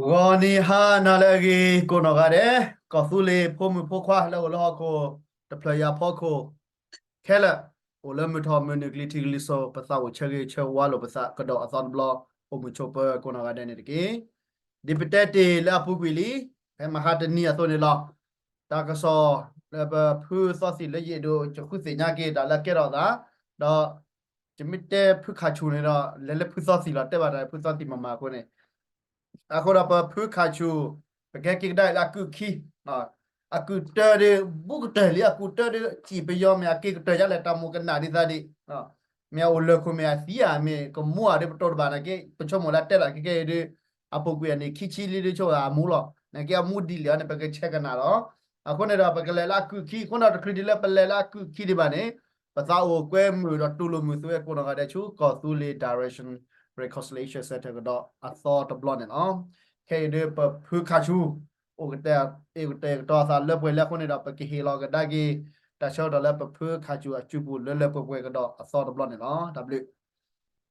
ဂီၤနံၤဟါနၤလၢအဂ့ၤ ကိးနီၢ်ဂၤဒဲး, ကီၢ်သူလ့ၤဖိမုၣ်ဖိခွါလၢအိၣ်လၢဟီၣ်ခိၣ်တဖျၢၣ်ယၤဖီခိၣ်ခဲလၢာ်, အိၣ်လၢမုၢ်ထီၣ်မုၢ်နုာ်ကျံၤထံးကလံၤစိး ပသးအိၣ်ဆၢဂ့ၤဆၢဝါလိာ်ပသးကဒီးအသီတဘျီ, အိၣ်မုာ်ဆိးပၢၤကိးနီၢ်ဂၤဒဲးန့ၣ်တက့ၢ်. ဒ်ပတဲတ့ၢ်လၢအပူၤကွံာ်လံ, ဖဲမဟါတနံၤအသိးန့ၣ်လီၤ. တၢ်ကစီၣ်လၢပဖုသီသံၣ်လၢယအဲၣ်ဒိးယဃုသ့ၣ်ညါက့ၤတၢ်လၢအကဲထီၣ်အသး, ဒီး ယမ့ၢ်တဲဖုခၣ်ဆူၣ်န့ၣ်ဒီး လဲၤလၢဖုသီသံၣ်လီၤ, တဲဘၣ်တၢ်ဖုသီသံၣ်မၤမၤအဃိန့ၣ်, အဃိဒီးပဖုခၣ်ဆူၣ် ပကဟဲက့ၤကဒါလၢအကုၢ်ခံ, အကုၢ်တၢ်ဒီး ဘူးကတၢၢ်လံ, အကုၢ်တၢ်ဒီး စံၣ်ပယီၤမ့ၢ်အက့ၤကတၢၢ်ယါလဲၣ် တၢ်မိၣ်ကနၣ်ဒ်သးဒံး, မ့ၢ်အအိၣ်လၢခိၣ်မ့ၢ်အသံဧါ မ့ၢ်ကမူဧါဒီး ပတိၢ်တဘၣ်နာ်က့, ပဆိကမိၣ်လၢတဲဒၣ်ကဲကဲအံၤဒီး အပူၤကွံာ်အနံၣ်ခံဆံလံဒီး ဆိကမိၣ်အမူလီၤ, နာ်က့အမူဒ်လဲၣ်အီၤန့ၣ် ပကဆဲးကနၣ်လီၤ. အဃိန့ၣ်ဒီး ပကလဲၤလၢအကုၢ်ခံ, အဃိန့ၣ်ဒီး တချုးဒ်လၢပလဲၤလၢအကုၢ်ခံဒံးဘၣ်န့ၣ်, ပသးအိၣ်ကွဲမုာ်ဒီးတူၢ်လိာ်မုာ်သုဝဲကိးနီၢ်ဂၤဒဲးဆူ ကီၢ်သူလ့ၤ Direction Reconciliation Center ကဒီးအသီတဘျီန့ၣ်လီၤ. ခဲအံၤဒီးပဖုခၣ်ဆူၣ် အိၣ်ကတဲာ်ကတီၤအသးလၢပှဲၤလၢအဃိန့ၣ်ဒီး ပကဟ့ၣ်လီၤကဒါက့ၤ တၢ်ဆၢကတီၢ်လၢပဖုခၣ်ဆူၣ်အစုပူၤလၢလၢပှဲၤပှဲၤကဒီးအသီတဘျီန့ၣ်လီၤ. တၢ်ဘျုး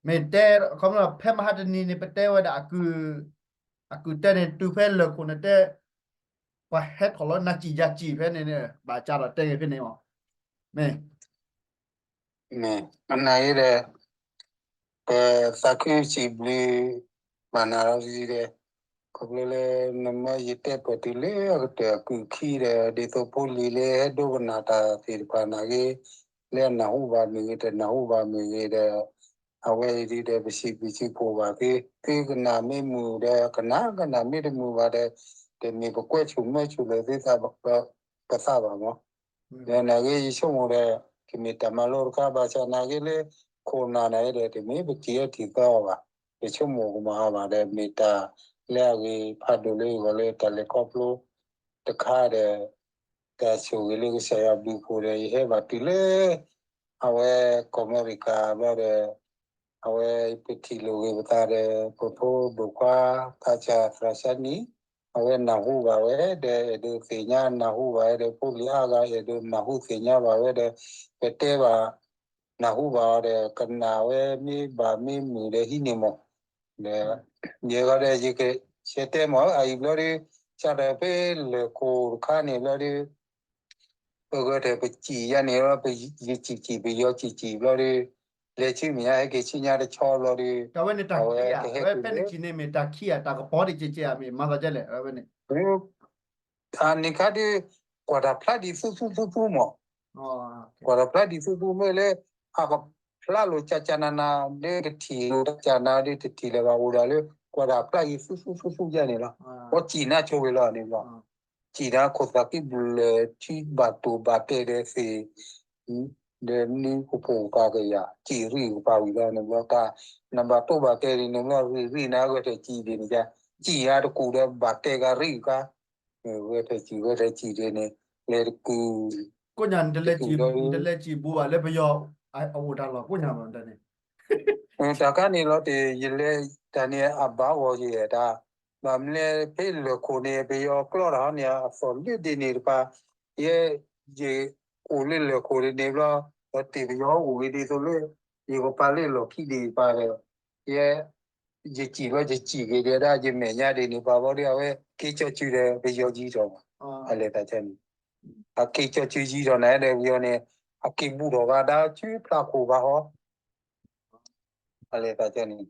မ့ၢ်တဲ ခီဖျိဖဲမဟါတနံၤန့ၣ် ပတဲဝဲဒၣ် အကုၢ်တၢ်န့ၣ် တုၤဖဲလၢၢ်ခိၣ်န့ၣ်တဲ ပှၤဟဲထီၣ်လီၤနၤစံၣ်ယၤစံၣ်ဖဲန့ၣ်န့ၣ် ဘၣ်ကၢ်ဒီးတဲဂ့ၤဖဲန့ၣ်မး, မ့ၢ် မ့ၢ် အနၢ်အံၤဒီး ပသးခုစံးဘျုး ဘၣ်နၤလီၤဒ်ဒီး ခီဖျိလၢ နမ့ၢ်ယတဲပၢၢ်တုၤလၢအကတၢၢ်အကုၢ်ခံဒီး ဒ်သိးဖိလံၤလၢဟဲဒိကနၣ်တၢ်သ့ၣ်တဖၣ်နာ်က့ လၢအနၢ်ဟူဘၣ်မ့ၢ်ဂ့ၤ တနၢ်ဟူဘၣ်မ့ၢ်ဂ့ၤဒီး အဝဲအံၤဒ်ဒီး ပစံးဘျုးစံးဖှိၣ်ဘၣ်သု, သုကနၣ်မ့ၢ်မုာ်ဒီးကနၣ်, ကနၣ်မ့ၢ်တမုာ်ဘၣ်ဒီး တမ့ၢ်ပကွဲဆူၣ်မၢဆူၣ်လၢသုသး ပသးဘၣ်မး. ဒီးနာ်က့ယဆိကမိၣ်ဒီး တမ့ၢ်တၢ်မၤလိတခါ ဘၣ်ဆၣ်နာ်က့လၢ ခိၣ်နၢ်န့ၣ်ဒီး တမ့ၢ်ပထံၣ်အထံၣ်သီအီၤဘၣ်, ပဆိကမိၣ်ကမၤအီၤဘၣ်ဒီး မ့ၢ်တၢ်လၢအဂ့ၤဖးဒိၣ်လၢယဂီၢ်လၢတၢ်လဲၤခီဖျိတခါဒီး တၢ်ဆိၣ်ဂ့ၤလၢကစၢ်ယွၤဘျုးဖှိၣ်ဒီး ယဟဲဘၣ်တုၤလၢ အဝဲကီၢ်အမဲရကၤဘျီဒီး အဝဲပထံၣ်လိာ်ဂ့ၤပသးဒီး ပဖိဒိၣ်ခွါ သးစၢ်သရၣ်စၢနံၤ အဝဲနၢ်ဟူဘၣ်ဝဲဒီး အဲၣ်ဒိးသ့ၣ်ညါနၢ်ဟူဘၣ်ဝဲဒီး ဖိလံၤအါဂၤအဲၣ်ဒိးနၢ်ဟူသ့ၣ်ညါဘၣ်ဝဲဒီး ပတဲဘၣ် နၢ်ဟူဘၣ်အီၤဒီး ကနၣ်ဝဲမ့ၢ်ဘၣ်မ့ၢ်မုာ်ဒီးဟံးန့ၢ်မး, ဒီး ယဲဃီဒီး ယကဆဲးတဲမး အအံၤဘျီဒီး စးထီၣ်ဖဲလၢၢ်ခိၣ်တခါန့ၣ်ဘျီဒီး ပဂဲၤထၢၣ်ပစံၣ်ယါန့ၣ်လီၤ, ယစံၣ်စံၣ် ပယီၤစံၣ်စံၣ်ဘျီဒီး လဲၤဆူမဲာ်ညါ ဟဲက့ၤဆူညါတဆီဘျီဒီး အဝဲကဟဲက့ၤလၢ ဖဲန့ၣ်စံၣ်န့ၣ်မ့ၢ်တၢ်ခံဂၤ တၢ်ကပီၤဒံးကဲကဲဧါ မ့ၢ်မၤသးဒ်လဲၣ် အဝဲန့ၣ် အန့ၣ်ခါဒီး ကွၢ်တၢ်ဖျါဒံးသူသူသူသူမး, ကွၢ်တၢ်ဖျါဒံးသူသူမ့ၢ်လၢ အကဖျါလိာ်ကၠးကၠးနးနး ဒီးကထံၣ်လိာ်ကၠးနးဒီး တထံၣ်လၢၤဘၣ်အိၣ်ဒၣ်လၢ ကွၢ်တၢ်ဖျါဒံးသူသူသူသူယါန့ၣ်လီၤ. ပစံၣ်နါဆိဝဲလီၤန့ၣ်ဘျီ စံၣ်နါခိၣ်သးကံၢ်ဘျၢၣ်ထံဘၣ်တိၢ်ဘၣ်တဲာ်ဒီးသ့ၣ် ဒီးနွံကပိာ်ကပၤကယၤ စံၣ်ရံၣ်ကပၤဝံၤလီၤန့ၣ်ဘျီ တၢ်နဘၣ်တိၢ်ဘၣ်တဲာ်ဒ်န့ၣ်ဘျီ ရံၣ်ရံၣ်နၤဂဲၤထၢၣ်စံၣ်ဒ်န့ၣ် စံၣ်အါတကူၣ်ဒီးဘၣ်တဲာ်ကရံၣ်ကါ ဂဲၤထၢၣ်စံၣ် ဂဲၤထၢၣ်စံၣ်ဒ်န့ၣ် လဲၤတကူၣ် ကိးညါ နတလဲၤစံၣ်ဘူးဘၣ်လၢပယီၤအအိၣ်တၢ်လီၢ်ကိးညါဘၣ်န့ၣ် တၢ်ခါန့ၣ်လီၤတ့ၢ် ယလဲၤတၢ်န့ၣ်အဘၣ်ဂီၤယဲၢ်တၢ် ဘၣ်မနုၤလဲၣ် ဖဲလၢၢ်ခိၣ်န့ၣ် ပယီၤကျီတၢ်ဟီန့ၣ် အသီၣ်လၢဒ်န့ၣ်တပၤ ယဲ ယအိၣ်လၢလၢၢ်ခိၣ်ဒ်န့ၣ်ဘျီ ဒီးတ့ၢ်ပယီၤအိၣ်ဂ့ၤဒ်သိးလၢ ယကပာ်လၢလီၢ်ခံဒ်န့ၣ်တပၤဒီး ယဲ ယစံၣ်ဘျီယစံၣ်က့ၤဒီးဒၣ်ယမဲာ်ညါဒ်န့ၣ်ပၤဘျီဒီး အဝဲက့ၤကၠီၣ်စုၤဒီးပယီၤယံၤထီၣ်ဘၣ် အလဲၤတၢ်န့ၣ် အက့ၤကၠီၣ်စုၤယံၤထီၣ်နၤဒီးပယီၤန့ၣ် အက့ၤဘူးထီၣ်ဘၣ်ဒၣ်ဆူဖျါခိၣ်ဘၣ်ဟီ အလဲၤတၢ်န့ၣ်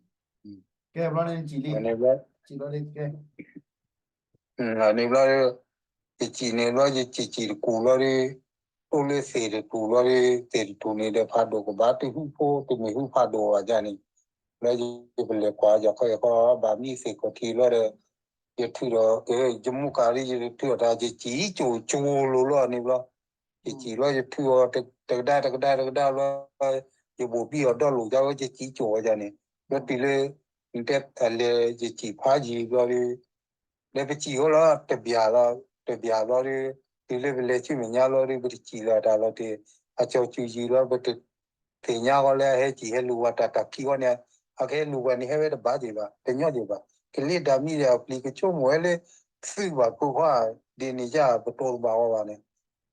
ကဲဘျီန့ၣ် န့ၣ်ဘျီ ယစံၣ်န့ၣ်ဘျီ ယစံၣ်စံၣ်တကူၣ်ဘျီဒီး တိၢ်လၢသ့ၣ်တထူၣ်ဘျီဒီး သ့ၣ်တထူၣ်န့ၣ်ဒီးဖးဒိၣ်ကဘၣ်တဟုဖှိ တမ့ၢ်ဟုဖးဒိၣ်ဘၣ်ယါန့ၣ် ဘျီယပလဲၤကွၢ်ယခီယခီ ဘၣ်မံသ့ၣ်ခီၣ်ထံးဘျီဒီး ယထုးဒီး ယမိၢ်ကၤလံ ယထုးဒီးတၢ် ယစံၣ်ကိၤကိၤလိၤလိၤန့ၣ်ဘျီ ယစံၣ်ဘျီယထုးအီၤ တကဒါတကဒါတကဒါဘျီ ယဘိၣ်ဘံအီၤဒီလိာ်ယါဝဲ ယစံၣ်ကိၤဝဲယါန့ၣ် ဘျီတုၤလၢ နတဲအလဲၤ ယစံၣ်ဖးယံၤဘျီဒီး လၢပစံၣ်ဃီလီၤ တဘျီလီၤ တဘျီဘျီဒီး တုၤလၢပလဲၤဆူမဲာ်ညါဘျီဒီး ပတစံၣ်လီၤတၢ်လီၤတ့ၢ် အကၠီၤစုၤယံၤလီၤ ပတသ့ၣ်ညါဃီလၢအဟဲစံၣ်ဟဲလူၤဝဲတၢ်တၢ်ခံဃီန့ၣ် အကဟဲလူၤဝဲန့ၣ် ဟဲဝဲတဘၣ်က့ၤဘၣ် တညီက့ၤဘၣ် ကလံၤဒၣ်မံဒီးအပျံၤကဆိကမိၣ်ဝဲလၢ သုးဘၣ်ဖုးခွါ ဒ်န့ၣ်ယါ ပတိၢ်တဘၣ်ဃီဘၣ်န့ၣ်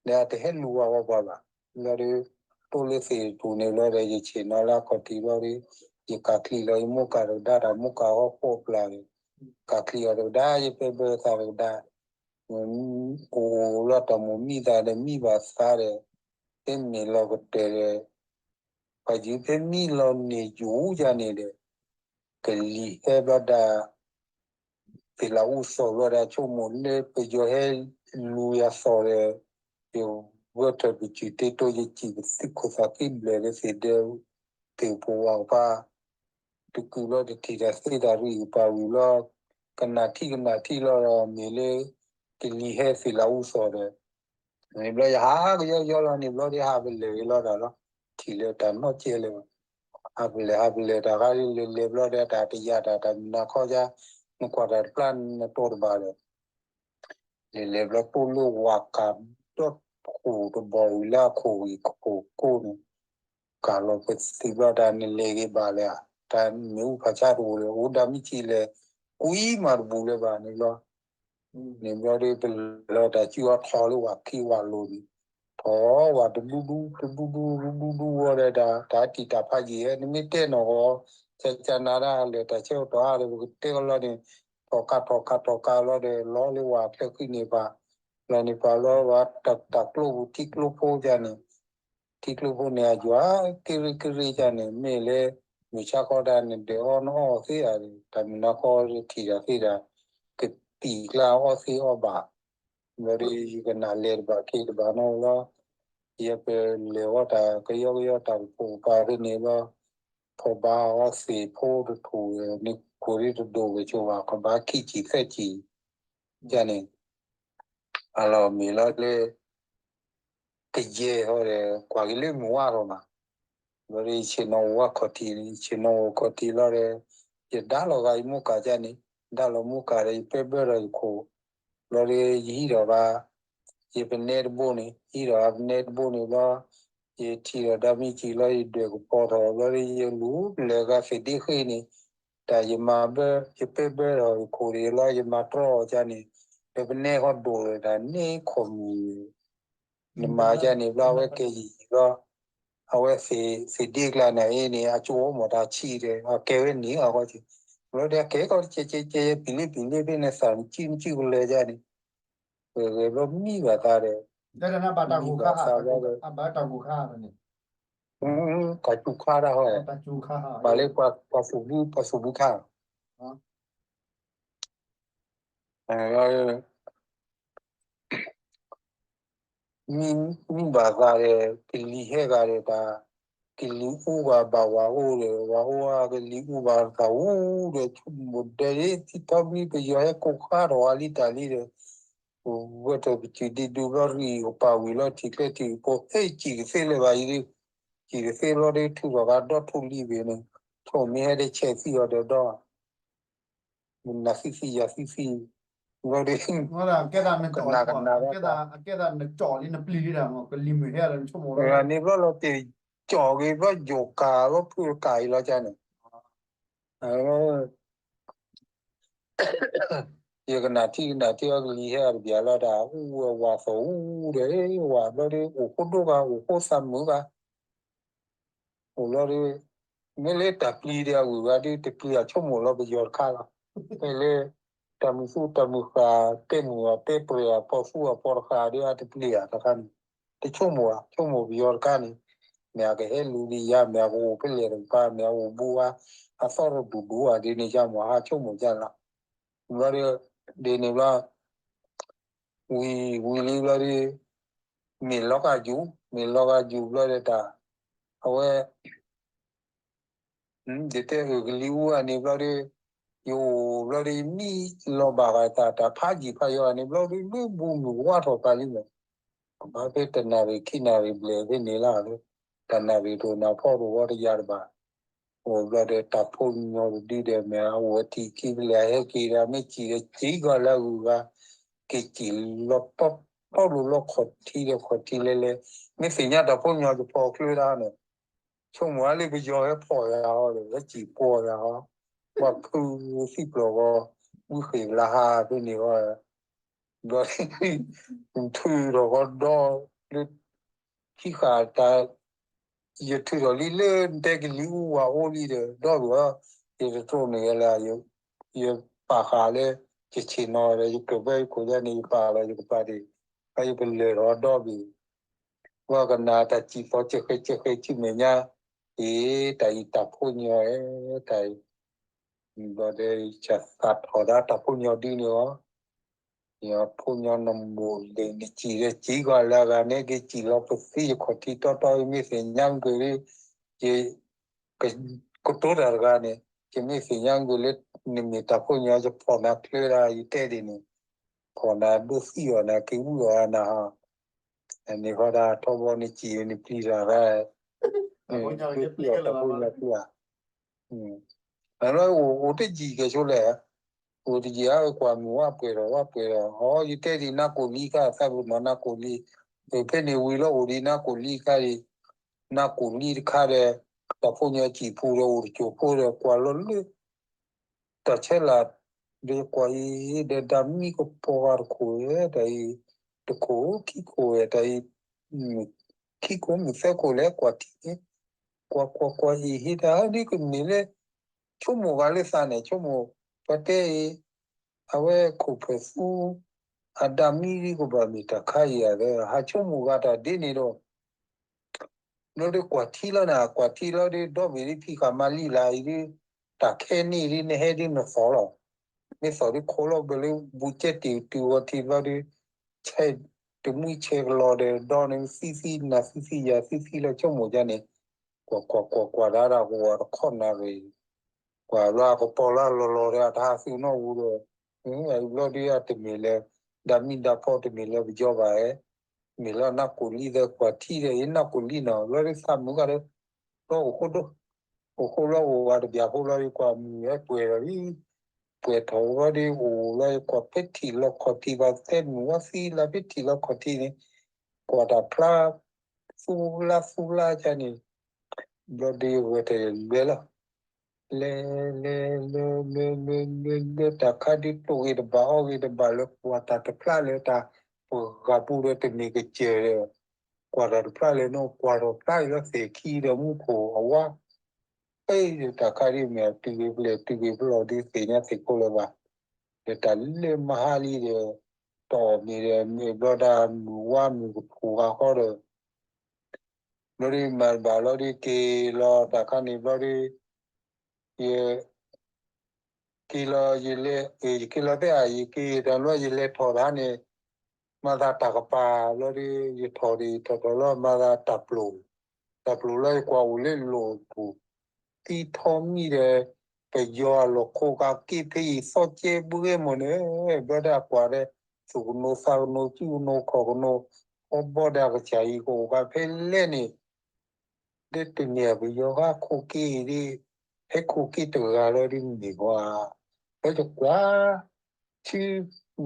ဒီးအတဟဲလူၤဝဲဃီပှၤဘၣ် ဘျီဒီး တိၢ်လၢသ့ၣ်တထူၣ်န့ၣ်ဘျီဒီး ယဆ့ၣ်နီၤလၢအခီၣ်ထံးဘျီဒီး ယကၤချံလီၤ ယမိၢ်ကၤတကဒါတၢ် မိၢ်ကၤဃီဃိးပျၢ်န့ၣ် ကးချံအီၤတကဒါ ယပဲဘၢသးတကဒါ, အိၣ်လီၤတၢ်မိၣ်မံသးဒီး မံဘၣ်သးဒီး သ့မ့ၢ်လီၤကတၢၢ်ဒီး ပှၤယုၢ်သ့မံလီၤန့ၢ်ယိာ်ယၤန့ၣ်ဒီး ကလံၤဟဲဘျီဒၣ် သ့ၣ်လးအူစီၣ်ဘျီဒၣ် ဆိကမိၣ်လၢပယီၤဟဲလူၤယၤသီၣ်ဒီး ယဝဲထၢၣ်ပစုၢ်တ့တိယစံၣ်ပသံခိၣ်သးသံဘျဲၣ်လၢသ့ၣ်ဒဲ သ့ၣ်ဖိဝၤကပၤ တကုာ်လီၤတထံၣ်တၢ်သ့တၢ်ရ့ၣ်ကပၤဝံၤလီၤ ကနၣ်ထံကနၣ်ထံလီၤဒီး မ့ၢ်လၢ ကလံၤဟဲသ့ၣ်လးအူစီၣ်ဒီး န့ၣ်ဘျီယဟးကယီကယီလီၤန့ၣ်ဘျီဒီးဟးပလဲၤဂ့ၤလီၤတၢ်လီၤ ထံၣ်လၢတၢ်နီၢ်ကဲလဲၣ်ဘၣ် ဟးပလဲၤဟးပလဲၤတၢ်ခါဒ်လဲၤလဲၤဘျီဒီးတၢ်တယာ်တၢ်တၢ်မုၢ်နၤခီကါ နကွၢ်တၢ်တပျၢ်နတီၢ်တဘၣ်ဒီး လဲၤလဲၤဘျီတိၢ်လၢဝၤကၤဒီခိၣ်တဘီဝံၤလၢအခိၣ်ဂံၢ်ခိၣ်ကိးန့ၣ် ကးလီၤပသံးဘျီတၢ်နလဲၤဂ့ၤဘၣ်လဲၣ် တၢ်မ့ၣ်အူဖးဆါတအိၣ်ဒီး အိၣ်ဒၣ်မ့ၢ်ကံလဲၣ် ကွံမးတဘူးလၢၤဘၣ်န့ၣ်ဘျီ န့ၣ်ဘျီဒီး ပလဲၤလီၤတၢ်စုအီၤထီၣ်လၢဝၤခံဝၤလိၤန့ၣ် ထီၣ်ဝၤတဒူဒူ တဒူဒူ ဒူဒူဝီဒီး တၢ်တံာ်တၢ်ဖးယံာ်ဟဲ နမ့ၢ်တဲနီၢ်ဂီၤ ကကနၤဒၣ်လဲၤတၢ်ဆၢကတီၢ်အါဒီး ပကတဲကလီၤန့ၣ် ထီၣ်ကးထီၣ်ကးထီၣ်ကးလီၤဒီး လီၤလၢဝၤချၢဃံန့ၣ်ပၤ လီၤန့ၣ်ပၤလီၤဝဲတၢ်ကျိပူၤထံကျိဖိကန့ၣ် ထံကျိဖိန့ၣ် အယွၤကရံကရံကန့ၣ် မ့ၢ်လၢ မုၢ်ဆါခီဒၣ်နဒဲးအီၣ်နအီၣ်သ့ဧါ တၢ်မုၢ်နၤခီထံၣ်တၢ်သ့ဒၣ် ကပံာ်ကျါအီၣ်သ့အီၣ်ဘၣ် ဘျီဒီး ယကနၣ်လဲၤတဘၣ်က့ၤတဘၣ်နီၤလီၤ ယပလဲၤဝဲတၢ်ကယီကယီတၢ်ကဖိးကပၤဖဲန့ၣ်လီၤ ဖီၣ်ဘါအီၣ်သ့ၣ်ဖိတထူၣ်န့ၣ် ကိၢ်ဒ်တဒိၣ်ဝဲဆိဘၣ် ကဘါခံကံၢ်သၢကံၢ် ကန့ၣ် အလီၢ်မ့ၢ်လီၤလၢ ကယဲၢ်ဟီဒီး ကွၢ်က့ၤလၢမုၢ်ဝါထီၣ်မး, ဘျီဒီးယဆ့ၣ်နီၤအိၣ်ဝဲခီၣ်ထံးန့ၣ် ယဆ့ၣ်နီၤအိၣ်ခီၣ်ထံးလီၤဒီး ယဒါလီၤဂာ်ယမိၢ်ကၢ်ကန့ၣ်, ဒါလီၤမိၢ်ကၢ်ဒီး ယပဲဘၢဒီးယခိၣ်, ဘျီဒီးယဟံးထီၣ်ဘၣ် ယပနဲတဘိန့ၣ်, ဟံးထီၣ်ဘၣ်ပနဲတဘိန့ၣ်ဘျီ, ယထံၣ်ဒီးဒါမံကံၢ်လီၤ ယဒွဲၣ်ကပီၤထီၣ် ဘျီဒီး ယလူၤပလဲၤဂၤသ့ၣ်ဒ့ဃ့န့ၣ်, တၢ်ယမၤဘၢ ယပဲဘၢဒီးယခိၣ်န့ၣ်လီၤ ယမၤတြီအီၤကန့ၣ်, ဒီးပနဲဃီဒိၣ်ဒီးတၢ်န့ၣ်ခိၣ်မုၢ် နမၤကန့ၣ်ဘျီ အဝဲကဲယံာ်ယံာ်ဘျီ, အဝဲသ့ၣ်ဒ့ကျါန့ၣ်အံၤန့ၣ် အကၠိအိၣ်မးတၢ်ဆံးဒီး အကဲဝဲန့ၣ်အဂီၢ်က့, ဘျီဒီးကဲကီကဲကဲ ပံၤလ့ပံၤလ့ဖဲန့ၣ် သးနကံနကံကလဲၤကန့ၣ်, ဂဲၤဂဲၤဘျီမံဘၣ်သးဒီး, မံဘၣ်သးဘျီဒီး, တၢ်စူၤခါတၢ်ဟီ, ဘၣ်လၢပှၤသူၣ်ဘု ပှၤသူၣ်ဘုခါ မံဘၣ်သးဒီး ကလံၤဟဲဂၤဒီးတၢ်, ကလံၤအူဘၣ်ဘၣ်ဝၤအိၣ်ဒီး ဝၤအိၣ်အကလံၤအူဘၣ်သးအူဒီး ဆိကမိၣ်ဒဲးလံ ထံထီမံ ပယီၤဟဲကိးဃါထီၣ်အလံတၢ်လံဒီး, ဝဲတၢ်ပစုၢ်ဒံးဒုးဘျီ ရံၣ်ကပာ်ဝံၤလီၤ ထံၣ်ကျဲထံၣ်ကပီၤ ဟဲစံၣ်ကသ့လၢၤဘၣ်အံၤဒီး, စံၣ်ကသ့လီၤဒီး ထုးထီၣ်ဂၤဒီထူၣ်လံဘ့ၣ်န့ၣ်, ဆိကမိၣ်မ့ၢ်ဟဲဒီးဆဲးသံအီၤဒီးဒီး နၤသံသံယၤသံသံ, ဘျီဒီး, ကနၣ်ကနၣ်ဒီး, န့ၣ်ဘျီလီၤတ့ၢ်ကၠီၣ်က့ၤဘျီယိၤကၤဘျီဖုကၤအံၤလီၤန့ၣ်, ယကနၣ်ထံကနၣ်ထံအီၤကလံၤဟဲအီၤတဘျီလီၤတၢ် အူဝဲဝၤသီၣ်အူဒီး ဝၤဘျီဒီး အိၣ်ဃိဒိၣ်ဂၤ အိၣ်ဃိသးမုာ်ဂၤ အိၣ်လီၤဒီး, မ့ၢ်လၢတၢ်ပျံၤဒီးအဂုၤအဂၤဒီး တပျံၤအဆိကမိၣ်လီၤပယီၤတခါလီၤ. မ့ၢ်လၢ တၢ်မုၢ်သူတၢ်မုၢ်ဃၢ် တဲမုၢ်အီၤတဲပြဲၢ်အီၤ ပီၣ်သူအီၤပီတဃၢ်ဒီးအတပျံၤဧါတခါန့ၣ်, တဆိကမိၣ်ဧါ ဆိကမိၣ်ပယီၤတခါန့ၣ်, မ့ၢ်အကဟဲလူၤဒံးယၤ မ့ၢ်အကအိၣ်ဖဲလဲၣ်တကပၤ မ့ၢ်အအိၣ်ဘူးဧါ, အသီတဒူၣ်ဒူဧါဒ်န့ၣ် ယမ့ၢ်ဟးဆိကမိၣ်ယလီၤ. ဘျီဒီး, ဒ်န့ၣ်ဘျီ ဝံၤဝံၤလံဘျီဒီး, မ့ၢ်လီၤဂာ်ယူၤ မ့ၢ်လီၤဂာ်ယူၤဘျီဒီးတၢ်, အဝဲ ယတဲအၢၣ်ကလံၤအူအန့ၣ်ဘျီဒီး, ယအိၣ်ဘျီဒီး ယမံလီၤဘၣ်ဂၤတၢ် တၢ်ဖးယံာ်ဖးယီၤအန့ၣ်ဘျီဒီး လၢဘူးမုၢ်ဝါထီၣ်ပာ်လံမး, ကဘၣ်ဖဲတနၣ်ရံၣ်ခံနၣ်ရံၣ်ဘျဲၣ်ဖဲန့ၣ်လီၤ, တနၣ်ရံၣ်တအိၣ်နၢ်ဖီတအိၣ်ဝီတယၤတဘၣ်, အိၣ်ဘျီဒီးတၢ်ဖိညီတဒုဒီး မ့ၢ်အအိၣ်ဝဲထံၣ်ခံဖဲလဲၣ် အဟဲက့ၤဒီး မ့ၢ်စံၣ်ဒီးစံၣ်ဂီၤလၢအဂုၤအဂၤ, က့ၤစံၣ်လီၤပီၣ်ပီၣ်လိၤလီၤခီၣ်ထံးဒီးခီၣ်ထံးလဲၤလဲၤ, မ့ၢ်သ့ၣ်ညါတၢ်ဖိညီယဖီၣ်ချၢဒၣ်န့ၣ် ဆိကမိၣ်အါလၢပယီၤဟဲဖီၣ်ယၤဟီဒီး ဟဲစံၣ်ပီၢ်ယၤဟီ, ဘၣ်ဖုသံပျီၢ်ဂီၤ, ဝံဃ့ၢ်လၢဟါဖဲန့ၣ်ဂီၢ်, ဘျီ, ထုးထီၣ်ဂီၤဒီးလၢ, ခံဃာ်တၢ်, ယထုးထီၣ်လံလၢနတဲကလံၤအူဝၤအိၣ်လံဒီး ဒီဒူၣ်ဧၢ, ယတတိၢ်န့ၢ်ဂၤလၢ, ယ ယပာ်ဃာ်လၢ ယဆ့ၣ်နီၤဒီး ယကြၢးဘၢယခိၣ်ယါန့ၣ် ယပာ်လီၤယကပၤဒံး, ဘၣ်ယပလၢၢ်ထီၣ်ဒီဘ့ၣ် ဘၣ်ကနၣ်တၢ်စံၣ်ဖီ ကၢဃဲကၢဃဲ ဆူမဲာ်ညါ, အ့ တၢ်အံၤတၢ်ဖိညီဧၢ, တၢ်အံၤ ဘျီဒီး ယသးထီၣ်ဒၣ်တၢ်ဖိညီဒုန့ၣ်လီၤ. ဖိညီနမိၢ်လ့ၣ် နစံၣ်ဒီး စံၣ်ကွၢ်လၢအဂၤန့ၣ် က့ၤစံၣ်လီၤပသံယခီၣ်ထံးတီတီ ယမ့ၢ်သ့ၣ်ညါမုၢ်က့ၤလၢ ယ ကတိၤတၢ်တဂၤန့ၣ် ယမ့ၢ်သ့ၣ်ညါမုၢ်က့ၤလၢ နမ့ၢ်တၢ်ဖိညီ ယဖီၣ်နၤချ့ဒၣ် ယတဲဒ်န့ၣ်, ဖီၣ်နၤဒိသံအီၤ နၤက့ၤဝံအီၤနၤဟီ, န့ၣ်ဃီဒၣ်ထီဘိ နစံၣ်နပျံၤတၢ်တဂၤ ဒိသံအီၤတၢ်ဖိညီသံဧါ. အလၢအိၣ်အိၣ်တယံာ်ကဲဆိလဲၣ်, အိၣ်တယံာ်အါဝဲကွၢ်မုၢ်ဝါပှဲၤဒီးဝါပှဲၤဒီး အီ ယတဲဒ်နးကိၣ်လံခါ သးပ့ၤနီၣ်နးကိၣ်လံ, ဖဲန့ၣ်ဝံၤလီၤအိၣ်ဒံးနးကိၣ်လံခါဒံး, နးကိၣ်လံတခါဒီး တၢ်ဖိညီစံၣ်ပူၤဒီးအိၣ်တစိၢ်ဖိဒီး ကွၢ်လီၤလၢ တၢ်ဆဲးလၤ ဒီးကွၢ်အံၤ ဒီးတၢ်မံကပီၤဂၤတခိၣ်ဝဲ တၢ်အံၤ တခိၣ်ခံခိၣ်ဝဲ တၢ်အံၤ ခံခိၣ်မုၢ်သၢခိၣ်လဲၣ် ကွၢ်ထံန့ၣ်, ကွၢ်ကွၢ်ကွၢ်အံၤ ဟ့ၣ်တၢ်ဟဲဒ်ကမ့ၢ်လၢ ဆိကမိၣ်ဂၤလၢသးန့ၣ် ဆိကမိၣ် ပတဲအံၤ အဝဲခိၣ်ဖၢၣ်သူ အဒၣ်မံဒ်ကဘၣ်မ့ၢ်တၢ်ခါအံၤဧါ ဒီးဟးဆိကမိၣ်ဂၤတၢ်ဒ်န့ၣ်ဒီး ဘျီဒီးကွၢ်ထံလီၤန့ၣ် ကွၢ်ထံလီၤဒီး ဒီဘ့ၣ်ဒ်ဖံးဃာ်မၤလံလၢအံၤဒ် တၢ်ခဲန့ၣ်ဒ်နဟဲဒ်နသီၣ်လီၤ. မ့ၢ်သီၣ်ဒ်ခိးလီၤဘၢၣ်လၢ ဘူးကဲတ့ၢ်တုၤဂီၤထံးဘျီဒီး ဆဲးတမှံဆဲးကလီၤဒီး ဒီးန့ၣ်သံသံနၤသံသံယၤသံသံလီၤ ဆိကမိၣ်ဒ်န့ၣ်, ကွၢ်ကွၢ်ကွၢ်ကွၢ်ဒၣ်ဒၣ်ကဝီၤတခီၣ်နၢ်ရံၣ် ကွၢ်ဘျီအကပီၤလၢအလီၤလီၤဒီး အတဟးသုးနီၣ်ဝူဒီး ဘျီဒုးအတမ့ၢ်လၢ ဒၣ်မံဒၣ်ဖီတမ့ၢ်လၢပယီၤဘၣ်, မ့ၢ်လၢနးကိၣ်လံဒီးကွၢ်ထံဒီး အ့ၣ်နးကိၣ်လံနီၤ ဘျီဒုးသးမုာ်ဂၤဒီး ဘျီအိၣ်ဃိဒိၣ်, အိၣ်ဃိလီၤအိၣ်ဝဲတဘျီဖိလီၤ ယကွၢ်မုၢ်ဟဲပှဲၤဒီးလံ, ပှဲၤထီၣ်ဘျီဒုးအိၣ်လီၤ ယကွၢ်ဖဲထံၣ်လီၤခီၣ်ထံးဘၣ် သဲမုၢ်ဝါသံလၢဖဲထံၣ်လီၤခီၣ်ထံးန့ၣ်, ကွၢ်တၢ်ဖျါ သူလါသူလါကန့ၣ် ဘျီဒုးယဝဲတလဲၤလီၤ, လဲၤလဲၤလဲၤလဲၤလဲၤလဲၤလဲၤ တၢ်ခါဒုးတိၢ်ဂ့ၤတဘၣ်အီၣ်ဂ့ၤတဘၣ်လၢ ကွၢ်တၢ်တဖျါလၢတၢ်ပှၤဂၤပူၤဒီးတမ့ၢ်ကစၢၢ်ဒီး ကွၢ်တၢ်တဖျါလၢန့ၣ် ကွၢ်ထီၣ်ဖျါအံၤလၢသ့ၣ်ခံဒီးမူခိၣ်အဝါ အ့ၣ် တၢ်ခါဒ်မ့ၢ်အတုၤဂ့ၤဖျဲၣ် တုၤဂ့ၤဖျီၣ်ဒ်သ့ၣ်ညါသ့ၣ်ခိၣ်လၢၤဘၣ်, ဒီးတၢ်လၢမဟါလံဒီး တအီၣ်မ့ၤဒီး မ့ၢ်ဘျီဒၣ်မုၢ်ဝါမုၢ်ကဖှိၣ်ဂၤဃီဒီး ဘျီဒ်မၤတဘၣ်လီၤဒ်က့ၤလီၤတၢ်ခါန့ၣ်ဘျီဒ် ယ က့ၤလီၤယလဲၤ ယက့ၤလီၤသ့ၣ်ဧါ ယက့ၤတၢ်ဘျီယလဲၤထီၣ်တၢ်န့ၣ် မၤသးတၢ်ကပၤဘျီဒီး ယထီၣ်ဒံးထီၣ်ထီၣ်လီၤ မၤသးတၢ်ပျိာ်, တၢ်ပျိာ်လီၤယကွၢ်အိၣ်လၢလိၣ်ပူၤ သံထီမံဒီး ပယီၤအလီၢ်ခိၣ်ကးက့ဖဲယံၤသီကဲဘုဂဲမ့ၢ်န့ၣ် ဘျီဒၣ်ကွၢ်ဒီး သူၣ်ကနိးသးကနိး စုကနိးခီၣ်ကနိး အီဘီဒၣ်ကစၢ်အံၤကအိၣ်ကးဖဲလဲၣ်န့ၣ် ဒီးတနံၤအံၤပယီၤဂၤခိၣ်က့ဒ် ဟဲခိၣ်က့တဂၤလီၤဒ်မ့ၢ်ဂီၢ်ဧါ, ဒီးယကွၢ် ဆူ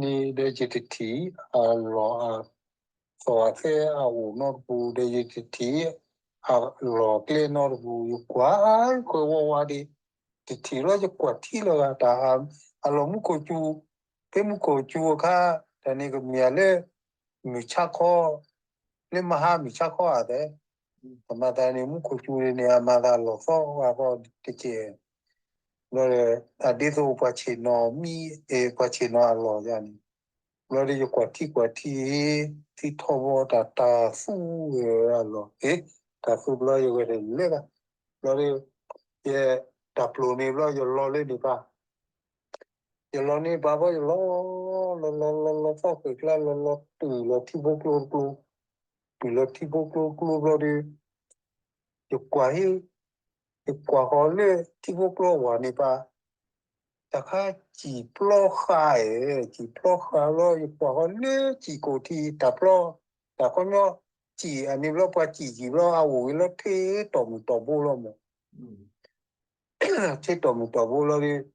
န့ၣ်ဒီးယတထံၣ် အလီၢ်အ သီၣ်အသဲအအိၣ်နီတပူၤ ဒီးယတထံၣ် အလီၢ်ကျဲနီတပူၤ ယကွၢ်ဃဲဝါဝါဒ် တထံၣ်လီၤ ယကွၢ်ထံလီၤဂၤတၢ် အလီၢ်မူခိၣ်စူၤ ဖဲမူခိၣ်စူၤအခါ တၢ်န့ၣ်ကမ့ၢ်လၢ မုၢ်ဆါခီ လၢမဟါမုၢ်ဆါခီဧါသဲး, အမၤသးန့ၣ်မူခိၣ်စူၤန့ၣ် အမၤသးလီၤသီဂၤသီတကဲး, ဘျီဒီး အဒ်သိးပှၤဆ့ၣ်နီၤမံ အဲ ပှၤဆ့ၣ်နီၤအလီၢ်ယၤန့ၣ်, ဘျီဒီးယကွၢ်ထံကွၢ်ထံ ထံထီဘီတၢ်တၢ်သူဝဲအလီၢ်, အ့ တၢ်သူဘျီယဝဲတလဲၤဘၣ်, ဘျီဒီး ယ တၢ်ပျိာ်န့ၣ်ဘျီယလီၤလၢန့ၣ်ပၢ် ယလီၤန့ၣ်ပၢ်ဘီယလီၤ လီၤလီၤလီၤလီၤသီၣ်ဃဲၤကျါ လီၤလီၤတုၤလီၤထံဖိကျိတကျိ, တုၤလီၤထံဖိကျိတကျိဘျီဒီး ယကွၢ်ဟ့ၣ် ယကွၢ်ဃီၤလၢထံဖိကျိအဝၤန့ၣ်ပၢ်, တၢ်ခါစံၣ်ပျီဃာ်အဲၣ် စံၣ်ပျီဃာ်ဘျီ ယကွၢ်ဃီၤလၢစံၣ်ကိၣ်ထံး တၢ်ပျီ တၢ်ခီညီ စံၣ်အန့ၣ်ဘျီ ပှၤစံၣ်စံၣ်ဘျီ အအိၣ်ဂ့ၤလၢထံတီၢ်မုၢ်တီၢ်ဘိလီၤမး ထံတီၢ်မုၢ်တီၢ်ဘိလီၤ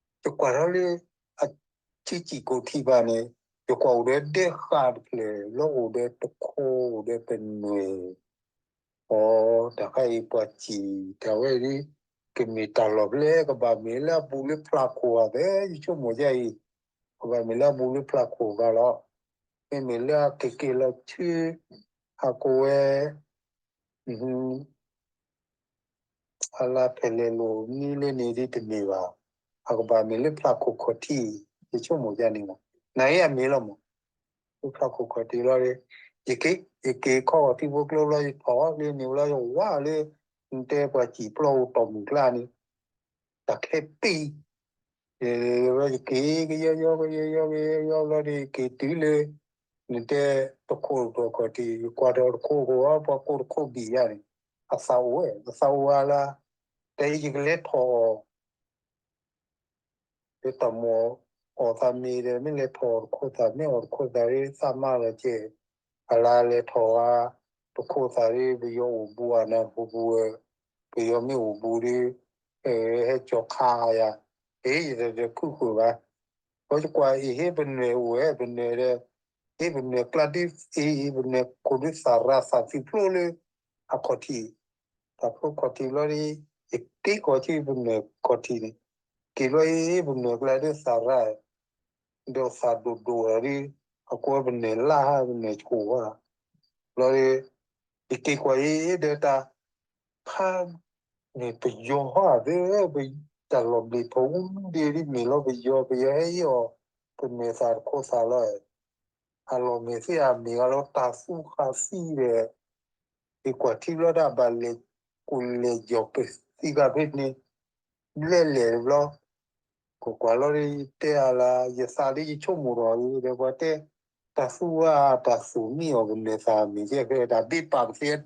ဒီး ယကွၢ်ထီၣ်လၢ အထံစံၣ်ကိၣ်ထံးဘၣ်န့ၣ် ယကွၢ်အိၣ်ဒီးဒဲဃာ်တဖျၢၣ် လီၤအိၣ်ဒီးတခိၣ်အိၣ်ဒီးပနွဲၣ်, အီ တၢ်ခါအံၤပှၤစံၣ်တၢ်ဝဲဒ် ကမ့ၢ်တၢ်လီၢ်ဖဲလဲၣ် ကဘၣ်မ့ၢ်လၢအဘူးလၢဖျးခိၣ်ဧါသဲး ယဆိကမိၣ်ယါအံၤ, ကဘၣ်မ့ၢ်လၢအဘူးလၢဖျးခိၣ်ဘၣ်လီၤ, မ့မ့ၢ်လၢအကက့ၤလီၤဆူ ဟးကိးဝဲ အလါဖဲလဲၣ်လိာ်မံလၢန့ၣ်ဒ်တမ့ၢ်ဘၣ်, အကဘၣ်မ့ၢ်လၢဖျးခိၣ်ခီၣ်ထံး, ယဆိကမိၣ်ယၤန့ၣ်မး, နၤအံၤအမ့ၢ်လီၤမး, လၢဖျးခိၣ်ခီၣ်ထံးလီၤဒီး, ယက့ၤ ယက့ၤခီဂီၤထံဖိကျိဘျီ ယထီၣ်လၢန့ၣ်လီၤ ယဝါလၢ နတဲပှၤစံာ်ပျီအိၣ်တီၢ်မုၢ်ကျါန့ၣ်, တၢ်ချဲပ့ၢ် ယက့ၤကယီယီကယီယီကယီယီဘျီဒီး ယက့ၤတုၤလၢ နတဲတခိၣ်တခိၣ်ခီၣ်ထံး ယကွၢ်ဒီးတခိၣ်ခိၣ် ပှၤကိးတခိၣ်ဘံၣ်ယါန့ၣ်, အသးအိၣ်ဝဲ အသးအိၣ်ဝဲလၢ တၢ်အံၤယကလဲၤထီၣ်အီၤ လၢတၢ်မိၣ်အီၣ်သးမ့ၢ်ဒီး မ့ၢ်လဲၤထီၣ်အီၤတခိၣ်သး မ့ၢ်အီၣ်တခိၣ်သးဒီး သးမါလီၤကဲၣ်, အလါလဲၤထီၣ်ဂၤ တခိၣ်သးဒီး ပယီၤအိၣ်ဘူးအနၢ်ဟူပူၤဝဲ, ပယီၤမ့ၢ်အိၣ်ဘူးဒီး ဟဲကၠီၤခးယၤ, ဟ့ၣ်ယတခုၣ်ဃုာ်ဘၣ်, ပယကွၢ်အံၤဟ့ၣ်ပနွဲၣ်အိၣ်ဝဲ ပနွဲၣ်ဒီး ဟ့ၣ်ပနွဲၣ်ကျါဒ်အံၤ ပနွဲၣ်ခိၣ်ဒ်သးရၤသးသံဖျိလၢ အခီၣ်ထံး, သးဖျိခီၣ်ထံးဘျီဒီး ယက့ၤခီၣ်ထံးပနွဲၣ်ခီၣ်ထံးန့ၣ်, က့ၤဘျီအံၤ ပနွဲၣ်ကျါဒ်သးရၤ ဒီးသးဒိၣ်ဒိၣ်ဒီး အကွဲပနွဲၣ်လၢ်ဟါ ပနွဲၣ်ဆိၣ်ဟါ, ဘျီဒီး ယက့ၤကွၢ်အံၤဒီးတၢ် ခါန့ၣ်ပယီၤဟါသ့ၣ် တၢ်လီၤဘျ့ၤဖီအူဒ့ဒ်မ့ၢ်လီၤ ပယီၤ ပယီၤဟဲအံၤအီၤ ပနွဲၣ်သးတခိၣ်သးလီၤ, အလီၢ်မ့ၢ်သ့ၣ်အမ့ၢ်ဂၤလီၤ တၢ်သူဃာ်သံဒီး ယကွၢ်ထံဘျီဒၣ်ဘၣ်လဲၤ ကိးလဲၤယီၤပသံဂၤဖဲန့ၣ် ဘျဲၣ်လဲၣ်ဘျီ, ကကွၢ်လီၤဒီး ယတဲအလၢ ယသးဒီးယဆိကမိၣ်ထီၣ်အံၤဒီး ပှၤတဲ တၢ်သူဝဲတၢ်သူၣ်မံအီၤ ပနွဲၣ်သးမ့ၢ်ယဲၢ်ဖဲ တၢ်ဘ့ပာ်ပသ့အ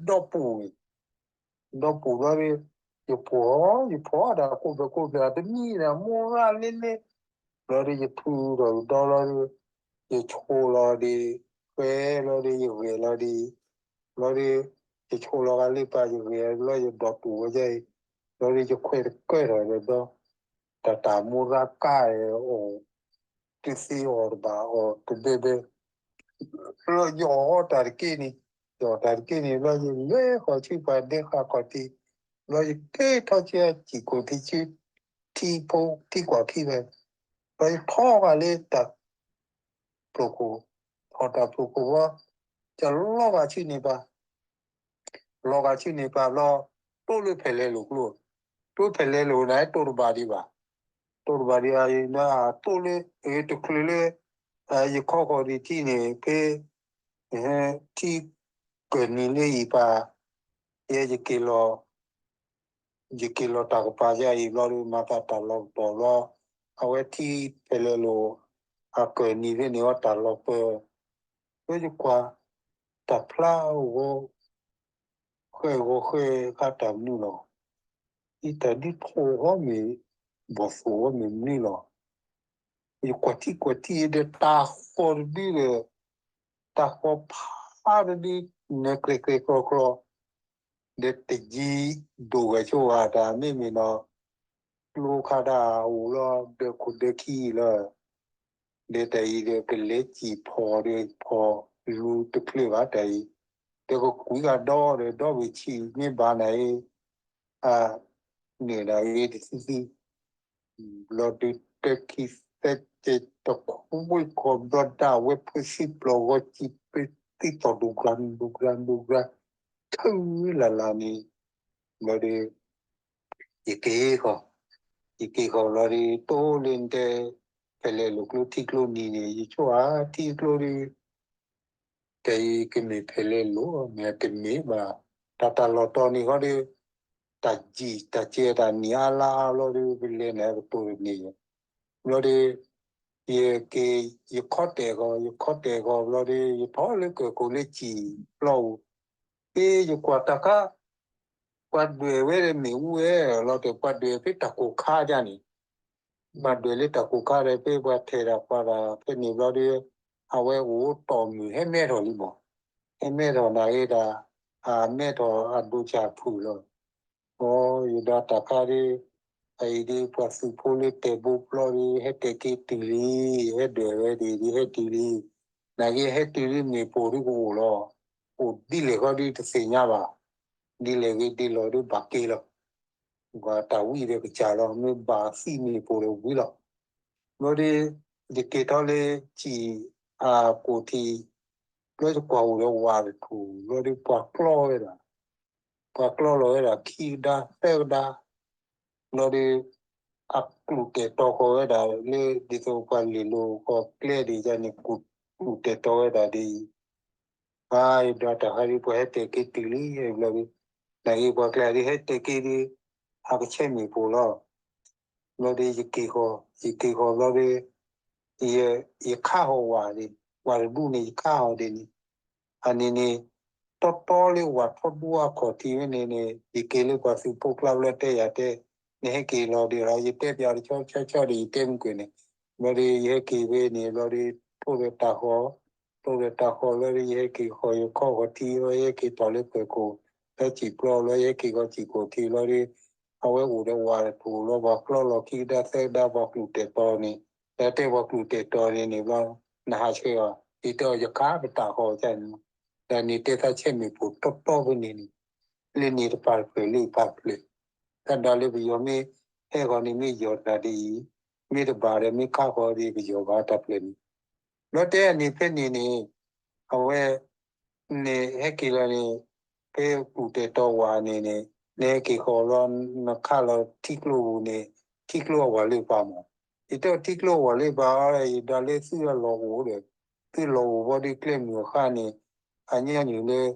ဒီပူၤန့ၣ်, ဒီပူၤဘျီဒီး ယဖီၣ် ယဖီၣ်တၢ်ကိးဖျၢၣ်ကိးဖျၢၣ် တမံၤဒီး မိၢ်ရၣ်လ့လ့, ဘျီဒီး ယထုးထီၣ်ယဒီလီၤဒီး ယဆိလီၤဒီး ဃဲလီၤဒီး ယဂဲၤလီၤဒီး ဘျီဒီး ယဆိလီၤဂၤလၢပၢ် ယဂဲၤလီၤ ယဒိးတူာ်ဝဲဒ်အံၤ, ဘျီဒီး ယခွဲးတကၢၢ်ထီၣ်ဒီး တၢ်တၢ်မိၢ်ရၣ်ကါအီၤ တသ့အီၤတဘၣ်အီၤတဘဲဘဲ, ဘျီယအီၣ်တၢ်တက့ၢ်န့ၣ်, ယအီၣ်တၢ်တက့ၢ်န့ၣ် ဘျီယလဲၤဃီၤဆံ ပှၤဒဲဃာ်ခီၣ်ထံး, ဘျီယက့ၤထီၣ်ဆံအစံာ်ကိၣ်ထံဆံ ထံဖိထံကွၢ်ခံဖဲ, ဘျီယထီၣ်ဂၤလၢတၢ် ဖျိခိၣ်, ထီၣ်တၢ်ဖျိခိၣ်ဘျီ, ယလီၤဂာ်ဆူန့ၣ်ပၢ်, လီၤဂာ်ဆူန့ၣ်ပၢ်ဘျီ, တိၢ်လၢဖဲလဲၣ်လိာ်ကျိ, တိၢ်ဖဲလဲၣ်လိာ်န့ၣ် တိၢ်တဘၣ်ဒံးဘၣ်, တိၢ်တဘၣ်ဒံးဘၣ်, တိၢ်လၢ တချုးလၢ ယခီဃီၤဒံးထံန့ၣ် ဖဲ ထံကၢၢ်နံၤလၢအံၤပၢ်, ယဲယက့ၤလီၤ ယက့ၤလီၤတၢ်ကပၤယါအံၤဘျီဒီး မၤသးတၢ်လီၤပတီၢ်ဘျီ, အဝဲထံဖဲလဲၣ်လိာ် အကၢၢ်နံၤဖဲန့ၣ်အီၤတၢ်လီၤပၢၢ်, လၢယကွၢ် တၢ်ဖျါဂီၤ ဃဲဂီၤဃဲဃါတၢ်မနုၤလီၤ, အံၤတၢ်ဒ်ထိၣ်အီၤမ့ၢ် ဘီၣ်သိၣ်အီၤမ့ၢ်မနုၤလီၤ, ယကွၢ်ထံကွၢ်ထံဒီးတၢ်ဃီတဒုဒီး တၢ်ဃီဖးတဒု နၢၤကျဲၤကျဲၤကျီကျီ ဒီးတယံၤဒိၣ်ဂဲၤဆိဂၤတၢ်မ့မ့ၢ်နီၤ, ကျိခါတၢ်အိၣ်လီၤ ဒၢခိၣ်ဒၢခံလီၤ, ဒီးတၢ်အံၤဒီးကလဲၤစံၣ်ဖီၣ်ဒီးဖီၣ်လူၤတချုးဘၣ်တၢ်အံၤ, ဒီးကကွံဂၤဒီဒီးဒီဘ့ၣ်ဆံးမ့ၢ်ဘၣ်နၤအံၤ, အ န့ၣ်ဒီးဂ့ၤတသံသံ ဘျီဒုးတၢခံသၢကဲးတခွံကီၢ်ဘျီဒၣ်ဝဲဖုသံပျီၢ်ဂီၤစံးပသံသီၣ်ဒိၣ်ကြၢးဒိၣ်ကြၢးဒိၣ်ကြၢး ထုးလၢ်လၢ်န့ၣ် ဘျီဒီး ယက့ၤဃီၤ, ယက့ၤဃီၤဘျီဒီး တိၢ်လၢနတဲ ဖဲလဲၣ်လိာ်ကျိထံကျိနံၤန့ၣ် ယဆိဧါ ထံကျိဒီး တၢ်အံၤကမ့ၢ်ဖဲလဲၣ်လိာ် မ့ၢ်တမ့ၢ်ဘၣ်, တၢ်တၢ်လီၢ်တီၤန့ၣ်ဃီဒီး တၢ်ယံာ်တၢ်စဲးတၢ်နံၤအါလါအါဘျီဒီး ပလဲၤနၤကတိၤတန့ၢ်, ဘျီဒီး ယက့ၤ ယခီတဲာ်ဃီၤ ယခီတဲာ်ဃီၤဘျီဒီး ယထီၣ်လၢကၢၢ်ခိၣ်လၢစံာ်ပျီအိၣ်, ဖဲယကွၢ်တၢ်ခါ ပှၤဒွဲၣ်ဝဲဒီးမ့ၣ်အူဝဲလီၤတဲာ် ပှၤဒွဲၣ်ဖဲတၢ်ကိၢ်ခါဒ်န့ၣ် ပှၤဒွဲၣ်လၢတၢ်ကိၢ်ခါဒီး ဖဲပှၤထဲးတၢ်ပှၤတၢ်ဖဲန့ၣ်ဘျီဒီး အဝဲအိၣ်တီၢ်မုၢ်ဟဲမဲထီၣ်လံမး, ဟဲမဲထီၣ်နၤဂ့ၤတၢ် အမဲထီၣ်အဒိဆၣ်ဖုၣ်လီၤ, အိ ယဒၣ်တၢ်ခါဒီး အအံၤဒီး ပှၤသုးဖိလၢတဲာ်ဘိပျီဒီး ဟဲတဲာ်က့ၤတုၤလံ, ဟဲဒွဲၣ်ဝဲဒ်အံၤဒီး ဟဲတုၤလံ, နဂ့ၤဟဲတုၤလံ မ့ၣ်ပိၢ်ဒ်ကအိၣ်လီၤ, အိၣ်ဒ်လဲၣ်ဃီဒ်တသ့ၣ်ညါဘၣ်, ဒ်လဲၣ်ဂ့ၤဒ်လဲၣ်ဒီးဘၣ်က့ၤလီၤ, ပှၤတၢ်ဝံၣ်ဒီးကစၢ်လီၤ မ့ၢ်ဘၣ်သံမ့ၣ်ပိၢ်ဒီးဝံၤလီၤ, ဘျီဒီး ယက့ၤထီၣ်လၢစံာ်အကိၣ်ထံး, ဘျီယကွၢ်အိၣ်ဒီးဝၣ်တထူၣ် ဘျီဒီးပှၤကျီဝဲဒၣ် ပှၤကျီလီၤဝဲဒၣ်ခံကဒါသၢကဒါ, ဘျီဒီး အကျိၣ်တဲာ်တီၤဃီၤဝဲဒၣ်လၢ ဒ်သိးပှၤလဲၤလိာ်ဃီၤကျဲဒ်န့ၣ် ကျိၣ်တဲာ်တီၤဝဲဒၣ်ဒ်အံၤ, ဘၣ်ယဒီးတၢ်ခါဒ်ပှၤဟဲတဲာ်က့ၤတုၤလံဘျီဒ်, နဂ့ၤပှၤကျဲဒ်ဟဲတဲာ်က့ၤဒ်, အကဆဲးမ့ၣ်ပိၢ်လီၤ. ဘျီဒ်ယက့ၤဃီၤ, ယက့ၤဃီၤဘျီဒ်, ယ, ယခးဃီၤဝၤဒ်, ဝၤတဒူၣ်န့ၣ် ယခးဃီၤဒ်န့ၣ်, အန့ၣ်န့ၣ်, တီတီလၢဝၤထီဒူအခီၣ်ထံးဝဲန့ၣ်န့ၣ် ယက့ၤလၢပှၤသုးဖိကျါဘျီတဲယၤတဲ, နဟဲက့ၤလီၤဒ်လီၤ ယတဲပျးတဆီဆီဆီဒီး ယတဲမုၢ်ကွံာ်န့ၣ်, ဘျီဒ်ယဟဲက့ၤဝဲန့ၣ် ဘျီဒ်ထိၣ်ဒီးတၢ်ဃီၤ, ထိၣ်ဒီးတၢ်ဃီၤလီၤဒ် ယဟဲက့ၤဃီၤယခီၣ်ဃီၤထံလီၤ ယဟဲက့ၤထီၣ်လၢပှဲၤခိၣ်, လၢစံာ်ပျီလီၤ ယဟဲက့ၤဃီၤစံာ်ခိၣ်ထံလီၤဒ်, အဝဲအိၣ်ဒီးဝၤတထူၣ်လီၤ ပှၤကျီလီၤခံကဒါသၢကဒါ ပှၤကျိၣ်တဲာ်တီၤန့ၣ်, ဒီးတဲပှၤကျိၣ်တဲာ်တီၤန့ၣ်န့ၣ်ဘျီ, နဟးဆှဲးအီၤ, ယတဲအီၤယခးပတၢ်ဃီၤကန့ၣ်, ဒီးန့ၣ်တဲသးဆဲးမ့ၣ်ပိၢ်တီတီဖဲန့ၣ်န့ၣ်, လၢန့ၣ်တပၤတဖျၢၣ်လၢပၤတဖျၢၣ်, တၢ်ဒၣ်လၢပယီၤမ့ၢ်ဟဲဃီၤန့ၣ်မ့ၢ်ယီၤတၢ်ဒ်အံၤ, မ့ၢ်တဘၣ်ဒီးမ့ၢ်ခးဃီၤဒ်ပယီၤဘၣ်တၢ်ဖျၢၣ်န့ၣ်, ဘျီတဲအန့ၣ်ဖဲန့ၣ်န့ၣ်, အဝဲ န့ၣ်ဟဲက့ၤလီၤန့ၣ်, ဖဲကျိၣ်တဲာ်တီၤဝၤန့ၣ်န့ၣ်, နဟဲက့ၤဃီၤလီၤ နခးလီၤထံကျိပူၤန့ၣ်, ထံကျိအဝၤလၢပၤမး, ယတဲထံကျိအဝၤလၢပၤအီၤ ယဒီးလၢသုလီၤအိၣ်ဒီး, သုလီၤအိၣ်ဘီဒ်ကျဲမုၢ်အဃါန့ၣ်, အညီနုၢ်လၢ,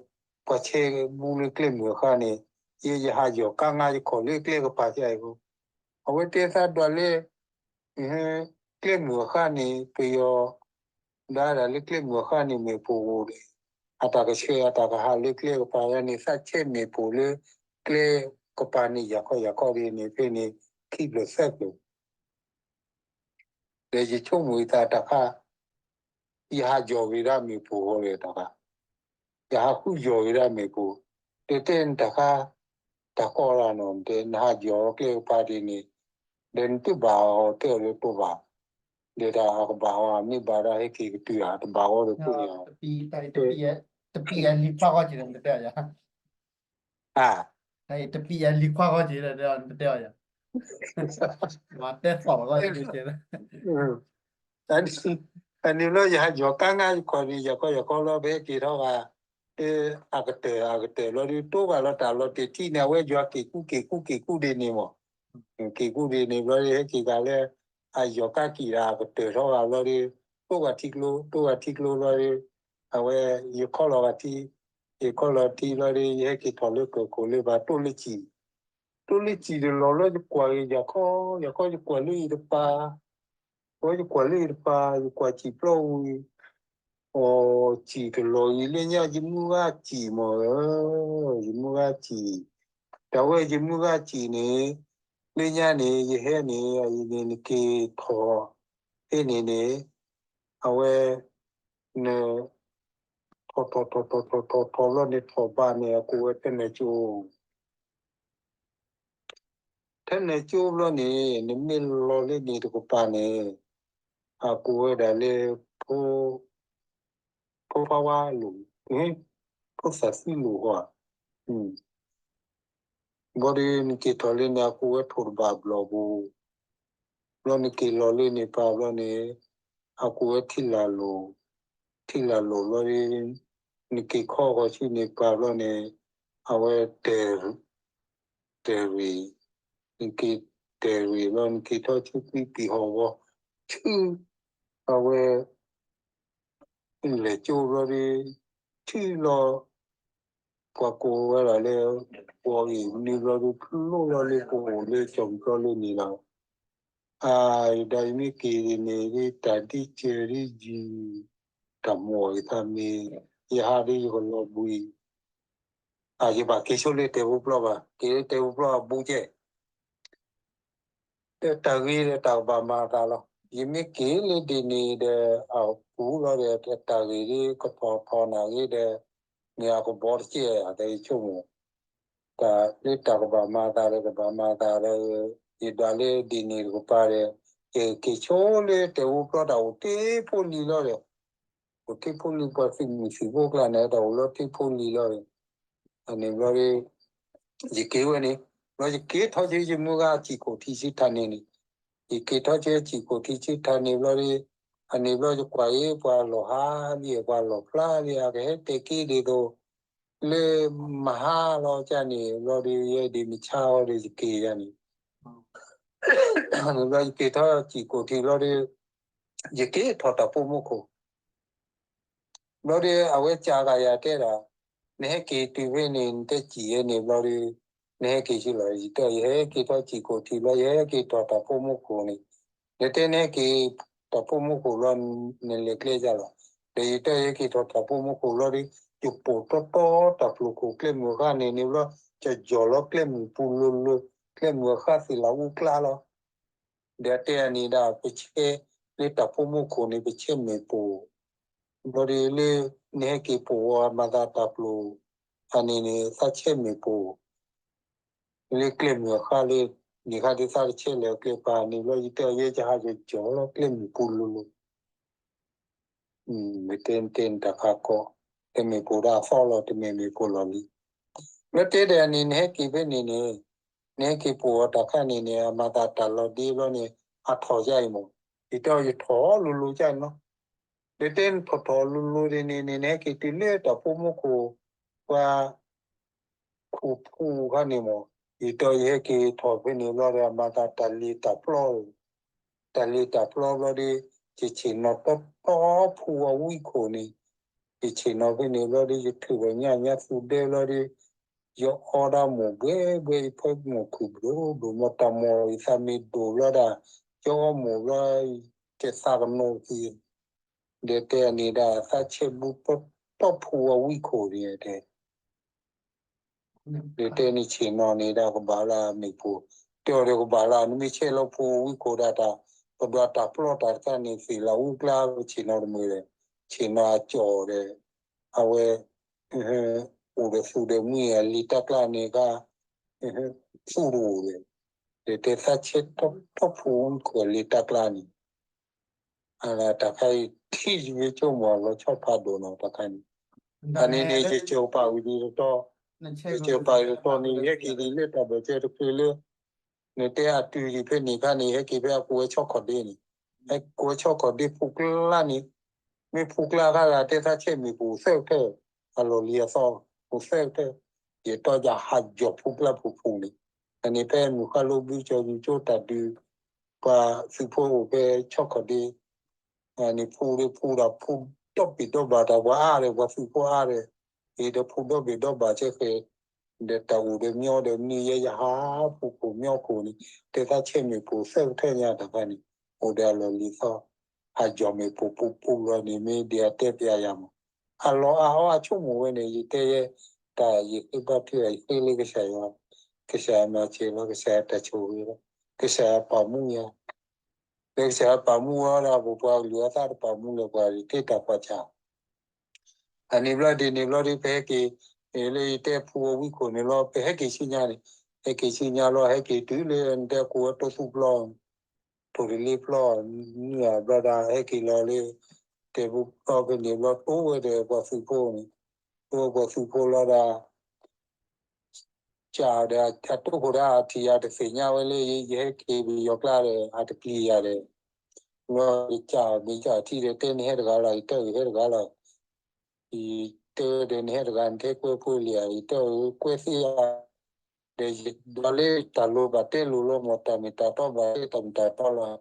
ပှၤဆဲးဘူလၢကျဲမုၢ်အဃါန့ၣ်, ယယဟးယီၤကါငါယခီၣ်လၢကျဲကပၤဆဲးအံၤ, အဝဲတဲသးဒွးလၢ ကျဲမုၢ်အဃါန့ၣ် ပယီၤ, ဒၣ်ဒၣ်လၢကျဲမုၢ်အဃါန့ၣ်မ့ၢ်ပိၢ်အိၣ်ဒီး, အတၢ်ကဆှဲးအတၢ်ကဟးလၢကျဲကပၤန့ၣ် သးဆဲးမ့ၣ်ပိၢ်လၢကျဲကပၤန့ၣ် ယၤခီယၤခီဒ်န့ၣ် ဖဲန့ၣ် ခံဖျၢၣ်သၢဖျၢၣ် ဒီးယဆိကမိၣ်ယသးတၢ်ခါ, ယဟးယီၤဂ့ၤဒၣ်မ့ၣ်ပိၢ်ဃီဒီးတၢ်ခါ, ယဟးဃုယီၤဂ့ၤဒၣ်မ့ၣ်ပိၢ်, တဲတဲနတၢ်ခါ, တၢ်ကီလၢနီၤ တဲနဟးယီၤကျဲကပၤဒ်န့ၣ်, ဒီးနတဘၣ်အီၤတဲအီၤလၢတဘၣ်, ဒီးတၢ်အကဘၣ်အီၤ မ့ၢ်ဘၣ်ဒီးဟဲက့ၤကတုၤဧါ တဘၣ်အီၤဒီးကိးန့ၣ်ဧါ, တပံၤလံခွါဃီက့ၤဒီးနတတဲအီၤယၤ တပံၤအလံၤခွါဃီက့ၤဒီး နတတဲအီၤယၤ, မၤတဲသီၣ်လီၤက့ၤ, အန့ၣ်လီၤယဟးယီၤကါငါယခီၣ်န့ၣ် ယၤခီယၤခီလီၤ ပဟဲက့ၤထီၣ်ဘၣ်, အကတၢၢ်အကတၢၢ်လီၤဒ် တိၢ်ဘၣ်လီၤတၢ်လီၤတ့ၢ်ထံန့ၣ် အဝဲယွၤက့ၤကူက့ၤကူက့ၤကူဒ်န့ၣ်မး, က့ၤကူဒ်န့ၣ်ဘျီဒ် ဟဲက့ၤဂၤလၢ အယီၤကါကံၣ်ဒီးအကတၢၢ်ထီၣ်ဂၤလီၤဒ်, တိၢ်ဂၤထံကျိ တိၢ်ဂၤထံကျိလီၤဒ်, အဝဲ ယခီလီၤဂၤထံ, ယခီလီၤထံလီၤဒ် ယဟဲက့ၤထီၣ်လၢကၢၢ်ခိၣ်လၢဘၣ်တိၢ်လၢစံာ်, တိၢ်လၢစံာ်တလီၤလၢယကွၢ်ဂ့ၤယၤခီ, ယၤခီယကွၢ်လၢအံၤတပၤ, ဝဲယကွၢ်လၢအံၤတပၤ ယကွၢ်စံာ်ပျီဝံၤ, အိ စံာ်တလီၤအံၤလၢညါယမုၢ်ဂၤစံာ်မးဧၢ, ယမုၢ်ဂၤစံာ်, တၢ်ဝဲယမုၢ်ဂၤစံာ်န့ၣ်, လၢညါန့ၣ် ယဟဲန့ၣ် အံၤန့ၣ်နက့ၤထီၣ်, ဖဲန့ၣ်န့ၣ်, အဝဲ, န, ထီၣ်ထီၣ်ထီၣ်ထီၣ်ထီၣ်ထီၣ်ထီၣ်လီၤန့ၣ် ထီၣ်ဘၣ်န့ၣ် အကိးဝဲထဲနဲၣ်ကၠိ ထဲနဲၣ်ကၠိဘျီန့ၣ် နမ့ၢ်လီၤလၢန့ၣ်တကပၤန့ၣ်, အကိးဝဲဒၣ်လၢ ဖိ, ဖိဖါဝါလိၤ, ဖိသၣ်သံလိၤဃီ, ဘျီဒ်နက့ၤထီၣ်လၢန့ၣ် အကိးဝဲထိၣ်တဘၣ်ဘျီၣ်ပူၤ, ဘျီနက့ၤလီၤလၢန့ၣ်ပၤဘျီန့ၣ်, အကိးဝဲထံလၢ်လိၤ, ထံလၢ်လိၤဘျီဒ်, နက့ၤခီဂီၤဆူန့ၣ်ပၤဘျီန့ၣ်, အဝဲတဲ တဲရံၣ်, နက့ၤတဲရံၣ်ဘျီ နက့ၤထီၣ်ဆူကွံပံာ်ဟီၣ်ဝီ, ဆူ, အဝဲ, လဲၤကၠိဘျီဒ်, ထံလီၤ, ပှၤကိးဝဲဒၣ်လၢ, ပှၤအံၤန့ၣ်ဘျီဒ် ဖျိလီၤလၢပအိၣ်လၢကၠီၤပျီလၢန့ၣ်လီၤ. အ, ယဒီးယမ့ၢ်က့ၤန့ၣ်ဒ်တၢ်ဒ်စၢၤဒ်ယံၤ, တၢ်မိၣ်အီၤယသးမ့ၢ်, ယဟးဒ်ယကလီၤဘှံး အ, ယဘၣ်က့ၤဆိလၢတဲာ်ဖိပျီဘၣ်, က့ၤလၢတဲာ်ဖိပျီအဘူးကဲ, တၢ်ဂ့ၤဒီးတၢ်ကဘၣ်မၤအသးလီၤ. ယမ့ၢ်က့ၤလၢဒ်န့ၣ်ဒီး အပူၤလီၤဒီး တၢ်ဂ့ၤဒ်ကထီၣ်ထီၣ်နၢ်ဂ့ၤဒီး, မ့ၢ်အကဘီတကဲ, တၢ်ယဆိကမိၣ်, တၢ်လၢတၢ်ကဘၣ်မၤအသးဒီးကဘၣ်မၤအသးဒီး, ယဒွးလၢဒ်န့ၣ်တကပၤဒီး, က့ၤက့ၤဆိလၢတဲာ်ဖိပျီတၢ်အိၣ်တ့ဖိလံၤလီၤဒီး အိၣ်တ့ဖိလံၤ ပှၤသုးမုၢ်သံၣ်ဘိကျါန့ၣ် တၢ်အိၣ်လီၤတ့ဖိလံၤလီၤ. အန့ၣ်ဘျီဒ်, ယက့ၤဝဲန့ၣ်, ဘျီယက့ၤထီၣ်ဆူယမုၢ်ဂၤအစံာ်ခိၣ်ထံဆူထးန့ၣ်န့ၣ်, ယက့ၤထီၣ်ဆူအစံာ်ခိၣ်ထံဆူထးန့ၣ်ဘျီဒ်, အန့ၣ်ဘျီယကွၢ်အံၤပှၤလီၢ်ဟါလံ ပှၤလီၢ်ဖျါလံ အကဟဲတဲာ်က့ၤဒ်သိး, လၢမဟါလီၤကန့ၣ် ဘျီဒ်ယဲဒ်မုၢ်ဆါအီၤဒီးယက့ၤယၤန့ၣ် ဘျီယက့ၤထီၣ်စံာ်ကိးထံဘျီဒီး ယက့ၤထီၣ်တၢ်ဖိမူခိၣ် ဘျီဒီး အဝဲကးဂၤယၤတဲဒၣ်, နဟဲက့ၤတုၤဖဲန့ၣ် နတဲစံာ်ဝဲန့ၣ်ဘျီဒီး နဟဲက့ၤဆံလီၤ. ယတဲ ယဟဲက့ၤထီၣ်စံာ်ကိးထံဘျီ ယဟဲက့ၤထီၣ်တၢ်ဖိမူခိၣ်န့ၣ်, နတဲနဟဲက့ၤတၢ်ဖိမူခိၣ်ဘျီ နလဲၤကျဲယၤလီၤ. ဒီးယတဲ ယဟဲက့ၤထီၣ်တၢ်ဖိမူခိၣ်ဘျီဒီး ယပိာ်တီတီတၢ်ဖျိးခိၣ် ကျဲမုၢ်အဃၢ်န့ၣ်န့ၣ်ဘျီ ကယီၤလီၤကျဲမုၢ်ပူၤလိၤလိၤ, ကျဲမုၢ်အဃၢ်သ့ၣ်လၢအူကျါလီၤ. ဒီးတဲအန့ၣ်ဒၣ် ပဆဲးလၢတၢ်ဖိမူခိၣ်န့ၣ် ပဆဲးမ့ၣ်ပိၢ်, ဘျီဒီးလၢ နဟဲက့ၤပိာ်ဝဲမၤသးတၢ်ဖျိး အန့ၣ်န့ၣ် သးဆဲးမ့ၣ်ပိၢ် လၢကျဲမုၢ်အဃၢ်လၢ န့ၣ်ခါဒ်သးတဆဲးလၢကျဲပၤန့ၣ်ဘျီ ယတဲအီၤ ယဲယဟးကယီၤလီၤကျဲမုၢ်ပူၤလိၤလိၤ မ့ၢ်တဲတဲနတၢ်ခါကီ, တမ့ၢ်ပိာ်ဒၣ်အသီလီၤ တမ့ၢ်မ့ၢ်ပိာ်လီၤလံ. လၢတဲဒီးန့ၣ် နဟဲက့ၤဖဲန့ၣ်န့ၣ်, နဟဲက့ၤပိာ်အီၤတၢ်ခါန့ၣ်န့ၣ် အမၤသးတၢ်လီၤဒ့ဘျီန့ၣ် အထီၣ်ယါအံၤမး, ယတဲအီၤယထီၣ်လိၤလိၤကၢ်နီၤ, ဒီးတဲနထီၣ်ထီၣ်လိၤလိၤဒ်န့ၣ်န့ၣ် နဟဲက့ၤတုၤလၢတၢ်ဖိမူခိၣ် ပှၤ ခိၣ်ဖူခါန့ၣ်မး, ယတဲအီၤယဟဲက့ၤထီၣ်ဖဲန့ၣ်ဘျီဒီး အမၤသးတၢ်လ့ၤတၢ်ပျီ တၢ်လ့ၤတၢ်ပျီဘျီဒီး ယဆ့ၣ်နီၤတီတီဖူအဝံခိၣ်န့ၣ်, ယဆ့ၣ်နီၤဖဲန့ၣ်ဘျီဒီး ယထုးထီၣ်ညၣ်ညါသူဒဲဘျီဒီး ယအီဒၣ်မိၢ်ဘှဲဘှဲ ယဖီမိၢ်ခုၣ်ဘျိဘျိ မ့ၢ်တၢ်မိၢ်အံၤသးမ့ၢ်ဒိၣ်ဘျီဒၣ်, ယအီမိၢ်ဘျီ ကသးကနိးက့ၤ, ဒီးတဲအန့ၣ်ဒၣ် သးဆဲးဘူးတီတီဖူအဝံခိၣ်န့ၣ်တဲ ဒီးတဲန့ၣ်ဆ့ၣ်နီၤန့ၣ်ဒၣ်ကဘၣ်လၢအမ့ၣ်ပိၢ်, တဲအီၤဒီးကဘၣ်လၢ နမ့ၢ်ဆဲးလီၤဖူဝံခိၣ်ဒၣ်တၢ်, ပဒွးတၢ်ပျီတၢ်တခါန့ၣ် သ့ၣ်လၢအူကျါ ပဆ့ၣ်နီၤတမုာ်ဒီး, ဆ့ၣ်နီၤအကၠီၣ်ဒီး, အဝဲ အိၣ်ဒီးသူၣ်ဒီးမှံအလံာ်တၢ်ကျါန့ၣ်ခါ, သူၣ်တအိၣ်ဒီး, ဒီးတဲသးဆဲးတီတီဖူဝံခိၣ်အလံာ်တၢ်ကျါန့ၣ် တၢ်ခါအံၤထံၣ်ယမ့ၢ်ဆိကမိၣ်လီၤဆီဖးဒိၣ်နီၤတၢ်ခါန့ၣ်, အန့ၣ်န့ၣ် ယကၠိၤပာ်ဝံၤဒ်တတီ, ယကၠိၤပာ်ဝံၤတတီန့ၣ် ယဟဲက့ၤဒ်လၢတၢ်ဘၢၣ်စၢၤတချုးလၢ နတဲအတုၤဒံးဖဲန့ၣ်ခါန့ၣ် ဟဲက့ၤဖဲအကိးဝဲဆီခီၣ်ဒ့န့ၣ်, ဟဲကိးဝဲဆီခီၣ်ဒ့ဖူကျါန့ၣ်, မ့ၢ်ဖူကျါခါဂၤတဲသးဆဲးမ့ၣ်ပိၢ်အိၣ်သၢကထၢၣ်, အလီၢ်လံၤအသီအိၣ်သၢကထၢၣ်, ယတီယဟးယီၤဖူကျါဖူဖူန့ၣ်, အန့ၣ်ဖဲမုၢ်ဃၣ်လိဘုကၠီၤယူၤကၠိတၢ်ဒုး, ပှၤသုးဖိအိၣ်ဖဲဆီခီၣ်ဒ့ န့ၣ်ဖူဒီးဖူဒီးဖူဒီဘ့ၣ်ဒီဘၣ်တၢ်ပှၤအါဒီးပှၤသုးဖိအါဒီး, အံၤဒီးဖူဒီဘ့ၣ်ဒီဘၣ်ကဲဃဲ, ဒီးတၢ်အိၣ်ဒီးမညီဒီးမနုၤယဲယဟးဖူခိၣ်မညီခိၣ်န့ၣ်, တဲသးဆဲးမ့ၣ်ပိၢ်သၢကထၢၣ်ညါတၢ်ခါန့ၣ်, အိၣ်ဒီးအလီၢ်လံၤသီ, ဟးယီၤမ့ၣ်ပိၢ်ပူၤပူၤလီၤန့ၣ် မ့ၢ်ဒ်အတဲပျးယၤမး, အလီၢ်အါအီအဆိကမိၣ်ဝဲန့ၣ် ယတဲယဲ, တၢ်ယဃ့ဘါထုအံၤယဃ့လၢကစၢ်ယွၤ, ကစၢ်ယွၤမၤစၢၤလီၤ ကစၢ်ယွၤတၢ်ဆိၣ်ဂ့ၤလီၤ, ကစၢ်ယွၤပာ်မူယၤ လၢကစၢ်ယွၤပာ်မူဝဲဒၣ် ပပှၤကလုာ်အသးတပာ်မူလၢၤပှၤ တ့တၢ်ပှၤစၢ်, အန့ၣ်ဘျီဒ်န့ၣ်ဘျီဒီး ပဟဲက့ၤ လၢယတဲဖူအဝံခိၣ်န့ၣ်လီၤ ပဟဲက့ၤဆူညါန့ၣ်, ဟဲက့ၤဆူညါလီၤ ဟဲက့ၤတုၤလၢနတဲကိးဝဲတိသူပျီ, ထိၣ်တလ့ပျီ, မုၢ်အဘျီဒၣ် ဟဲက့ၤလီၤလၢ တဲဖူပျီဖဲန့ၣ်ဘျီ တိဝဲဒီးပှၤသုးဖိန့ၣ်, တိဝဲပှၤသုးဖိလီၤဒၣ် ကဒီး အတိၢ်ခိၣ်ဒၣ်အထံၣ်ယၤတသ့ၣ်ညါဝဲလၢ ယဟဲက့ၤပယီၤကျါဒီး အတပျံၤယၤဒီး, ဘျီယကးမ့ၢ်ကးထံၣ်ဒီး တဲနဟဲတဂၤလီၤ ယတဲအၢၣ်ဟဲတဂၤလီၤ, ယတဲဒီးနဟဲတဂၤ နထဲကွဲဖိလံဧါ ယတဲအၢၣ်ကွဲသ့ဧါ, ဒီးယဒွးလၢတၢ်လိၤဘၣ်တဲလိၤလီၤ မ့ၢ်တၢ်မ့ၢ်တၢ်တီဘၣ်တဲတၢ်မ့ၢ်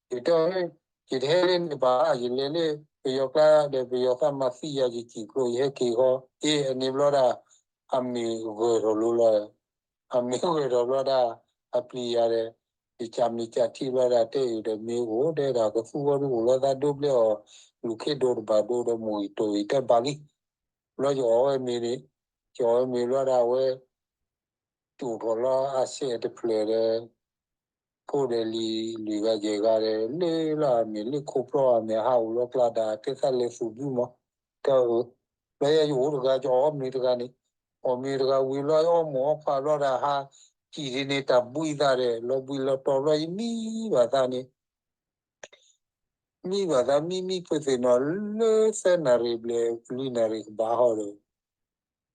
တၢ်တီလီၤ, ယတဲအၢၣ် ယတဟဲလၢန့ၣ်ဘၣ် ယလဲၤလၢ ပယီၤကျါဒီး ပယီၤသးမၤသံယၤ ယစံၣ်ကျိၤ ယဟဲက့ၤဃီ အ့ၣ် အန့ၣ်ဘျီဒၣ် အမ့ၢ်ဂၢၢ်ထီၣ်လိၤလီၤ, အမ့ၢ်ဂၢၢ်ထီၣ်ဘျီဒၣ် အပျံၤယၤဒီး ယကးမ့ၢ်ကးထံၣ်ဘျီဒၣ် တဲအၢၣ်ဒီးမ့ၢ်အိၣ်ဒဲဒၣ် ကသူဝဲဒၣ်အိၣ်လီၤသးဒိဘျဲအီၤ လူၤခ့ဒိတဘၣ်ဒိဒီး မိၢ်အံၤတိၢ်အံၤတဲဘၣ်လံ, ဘျီယအီၣ်ဝဲမ့ၤန့ၣ်, ယအီၣ်ဝဲမ့ၤလီၤဒၣ်ဝဲ ကၠိၣ်ထီၣ်လီၤအစဲးတဖျၢၣ်ဒီး ဖိဒီးလံၤလွံၢ်ဂၤယဲၢ်ဂၤဒီး လၢလီၤအမ့ၢ်လၢခိၣ်ဖျီအမ့ၢ်ဟးအိၣ်လီၤကျါဒၣ် တဲသးလဲၤသူၣ်ဘုမး, တၢ်အၢၣ်, လီၤယဲယအိၣ်တဂၤ ယအီၣ်မ့ၤတဂၤန့ၣ်, အီၣ်မ့ၤတဂၤဝံၤလီၤ ယအီၣ်မိၢ်အီၣ်ဖးဘျီဒၣ်ဟး, စံၣ်ဒ်န့ၣ်တၢ်ဘှံးသးဒီး လီၤဘှံးလီၤတီၤဘျီ ယမံဘၣ်သးန့ၣ် မံဘၣ်သးမံမံဖုသ့ၣ်နီၣ် လၢသၢနၣ်ရံၣ်ဘျဲၣ် လွံၢ်နၣ်ရံၣ်ကဘၣ်ဟီ